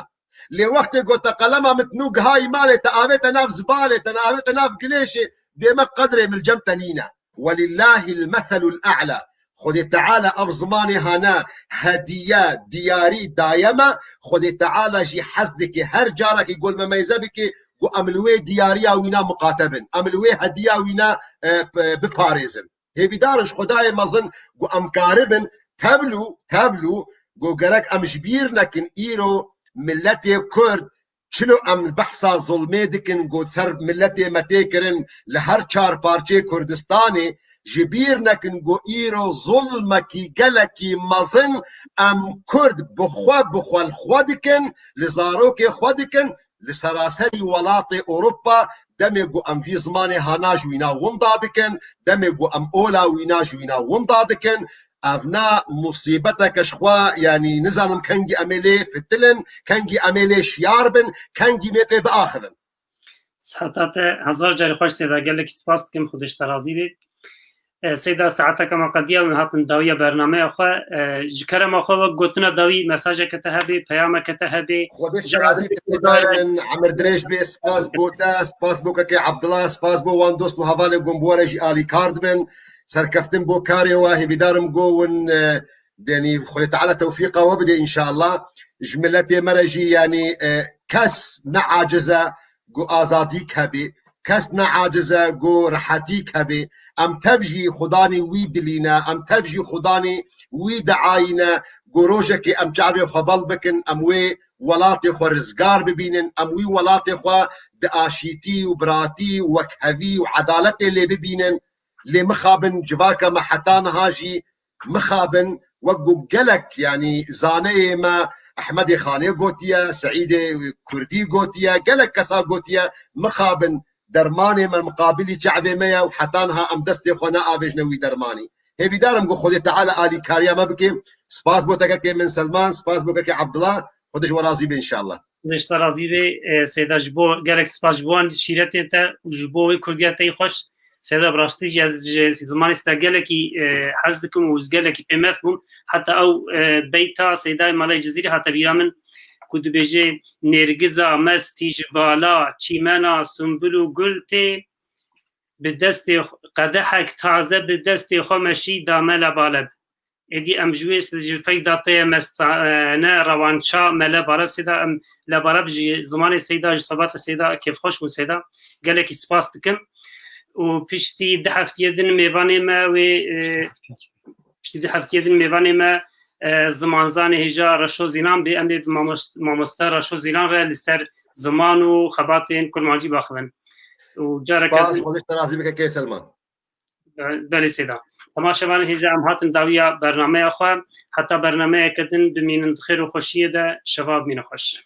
Lê wextê go te qelema min nû gihayî malê, te avête nav zibalê, te avête nav gilêşê, dê me qedrê min li cem te nîne. Welillahil meselul a'la. Xwedê Teala ev zimanê hane hediye, diyarî daye me. Xwedê Teala jî hez dike her carekî gol me meyze bike, ku em li wê diyariya wîna miqate bin. Em li wê hediya wîna, e, p-, biparêzin. Hêvîdar in ji Xwedayê mezin ku em karibin tevlû, tevlû ku gerek em ji bîr nekin îro miletê Kurd çilo em behsa zulmê dikin ku ser miletê me tê kirin li her çar parçeyê Kurdistanê, ji bîr nekin ku îro zulmekî gelekî mezin em Kurd bi xwe, bi xwe li xwe dikin, li zarokê xwe dikin, li seraserî welatê Ewropa, demê ku em vî zimanê hana ji wîna winda dikin, demê ku em ola wîna ji wîna winda dikin, ev na musîbeteke ji xwe, yanî nizanim kengî em ê lê fitilin, kengî em ê lê şiyar bin, kengî mê pê biaxivin. Siheta te hezar carî xweş Seyda, gelekî spas dikim, Xwedê ji te razî bê. E, Seyda, saeteke me qediya, hûn hatin dawiya bernameya xwe. E, ji kerema xwe wek gotina dawî mesajeke te hebe, peyameke te hebe. Xwedê ji te razî bê, Seyda, min emir dirêj bê, spas bo te, spas bo kekê Abdullah, spas bo wan dost û hevalê ku em bi we re jî alîkar dibin. Serkeftin bo karê we, hêvîdar im ku hûn, e, Yanî Xwedê Teala tewfîqa we bide înşallah. Ji miletê me re jî yanî, e, kes ne aciz e ku azadîk hebê, kes ne aciz e ku rehetîk hebê. Em tev jî xudanê wî dilî ne, em tev jî xudanê wî diayî ne ku rojekê em çavê xwe bel bikin, em wê welatê xwe rizgar bibînin, em wî welatê xwe di aşîtî û biratî û wekhevî û edaletê lê bibînin. Lê mixabin civaka me heta niha jî mixabin, wek ku gelek, yanî zaneyê me Ehmedê Xanê gotiye, Seîdê Kurdî gotiye, gelek kesa gotiye, mixabin dermanê me miqabilî çavê me ye û heta niha em destê xwe neavêjne wî dermanî. Hêvîdar im ku Xwedê Teala alîkariya me bike. Spas bo te kekê min Selman, spas bo kekê Abdullah. Xwedê ji we razî be înşallah. Xwedê ji te razî be, e, Seyda, ji bo, gelek spas ji bo wan şîretê te û ji bo wê Kurdiya te yî xweş. Seyda, bi rastî jî ez ji zimanê Seyda gelekî, e, hez dikim û gelekî pê mest bûm. Heta ew, e, beyta Seydayê Malê Cizîrî hate bîra min ku dibêje, "Nêrgiza mestî ji bala çîmena sumbul û gul tê, bi destê xwe, qedehek taze bi destê xwe meşî da me lebaleb." Êdî em ji wê ji feyda te ye mestane rewança me lebaleb Seyda, em lebaleb ji zimanê Seyda, ji sebata Seyda kêfxweş bûn Seyda. Gelekî spas dikim. û piştî du heftiyê din mêvanê me wê, e, piştî du heftiyê din mêvanê me, e, zimanzanê hêja Reşo Zîlan bê. Em ê bi mamost-, mamoste Reşo Zîlan re li ser ziman û xebatên kurmancî baxivin. Û careke Spas, din Xwedê ji te razî bike kê Selman. Belê sêda. Temaşevanên hêja, em hatin dawiya bernameya xwe. Heta bernameyeke din bimînin di xêr û xweşiyê de. Şeva bimîne xweş.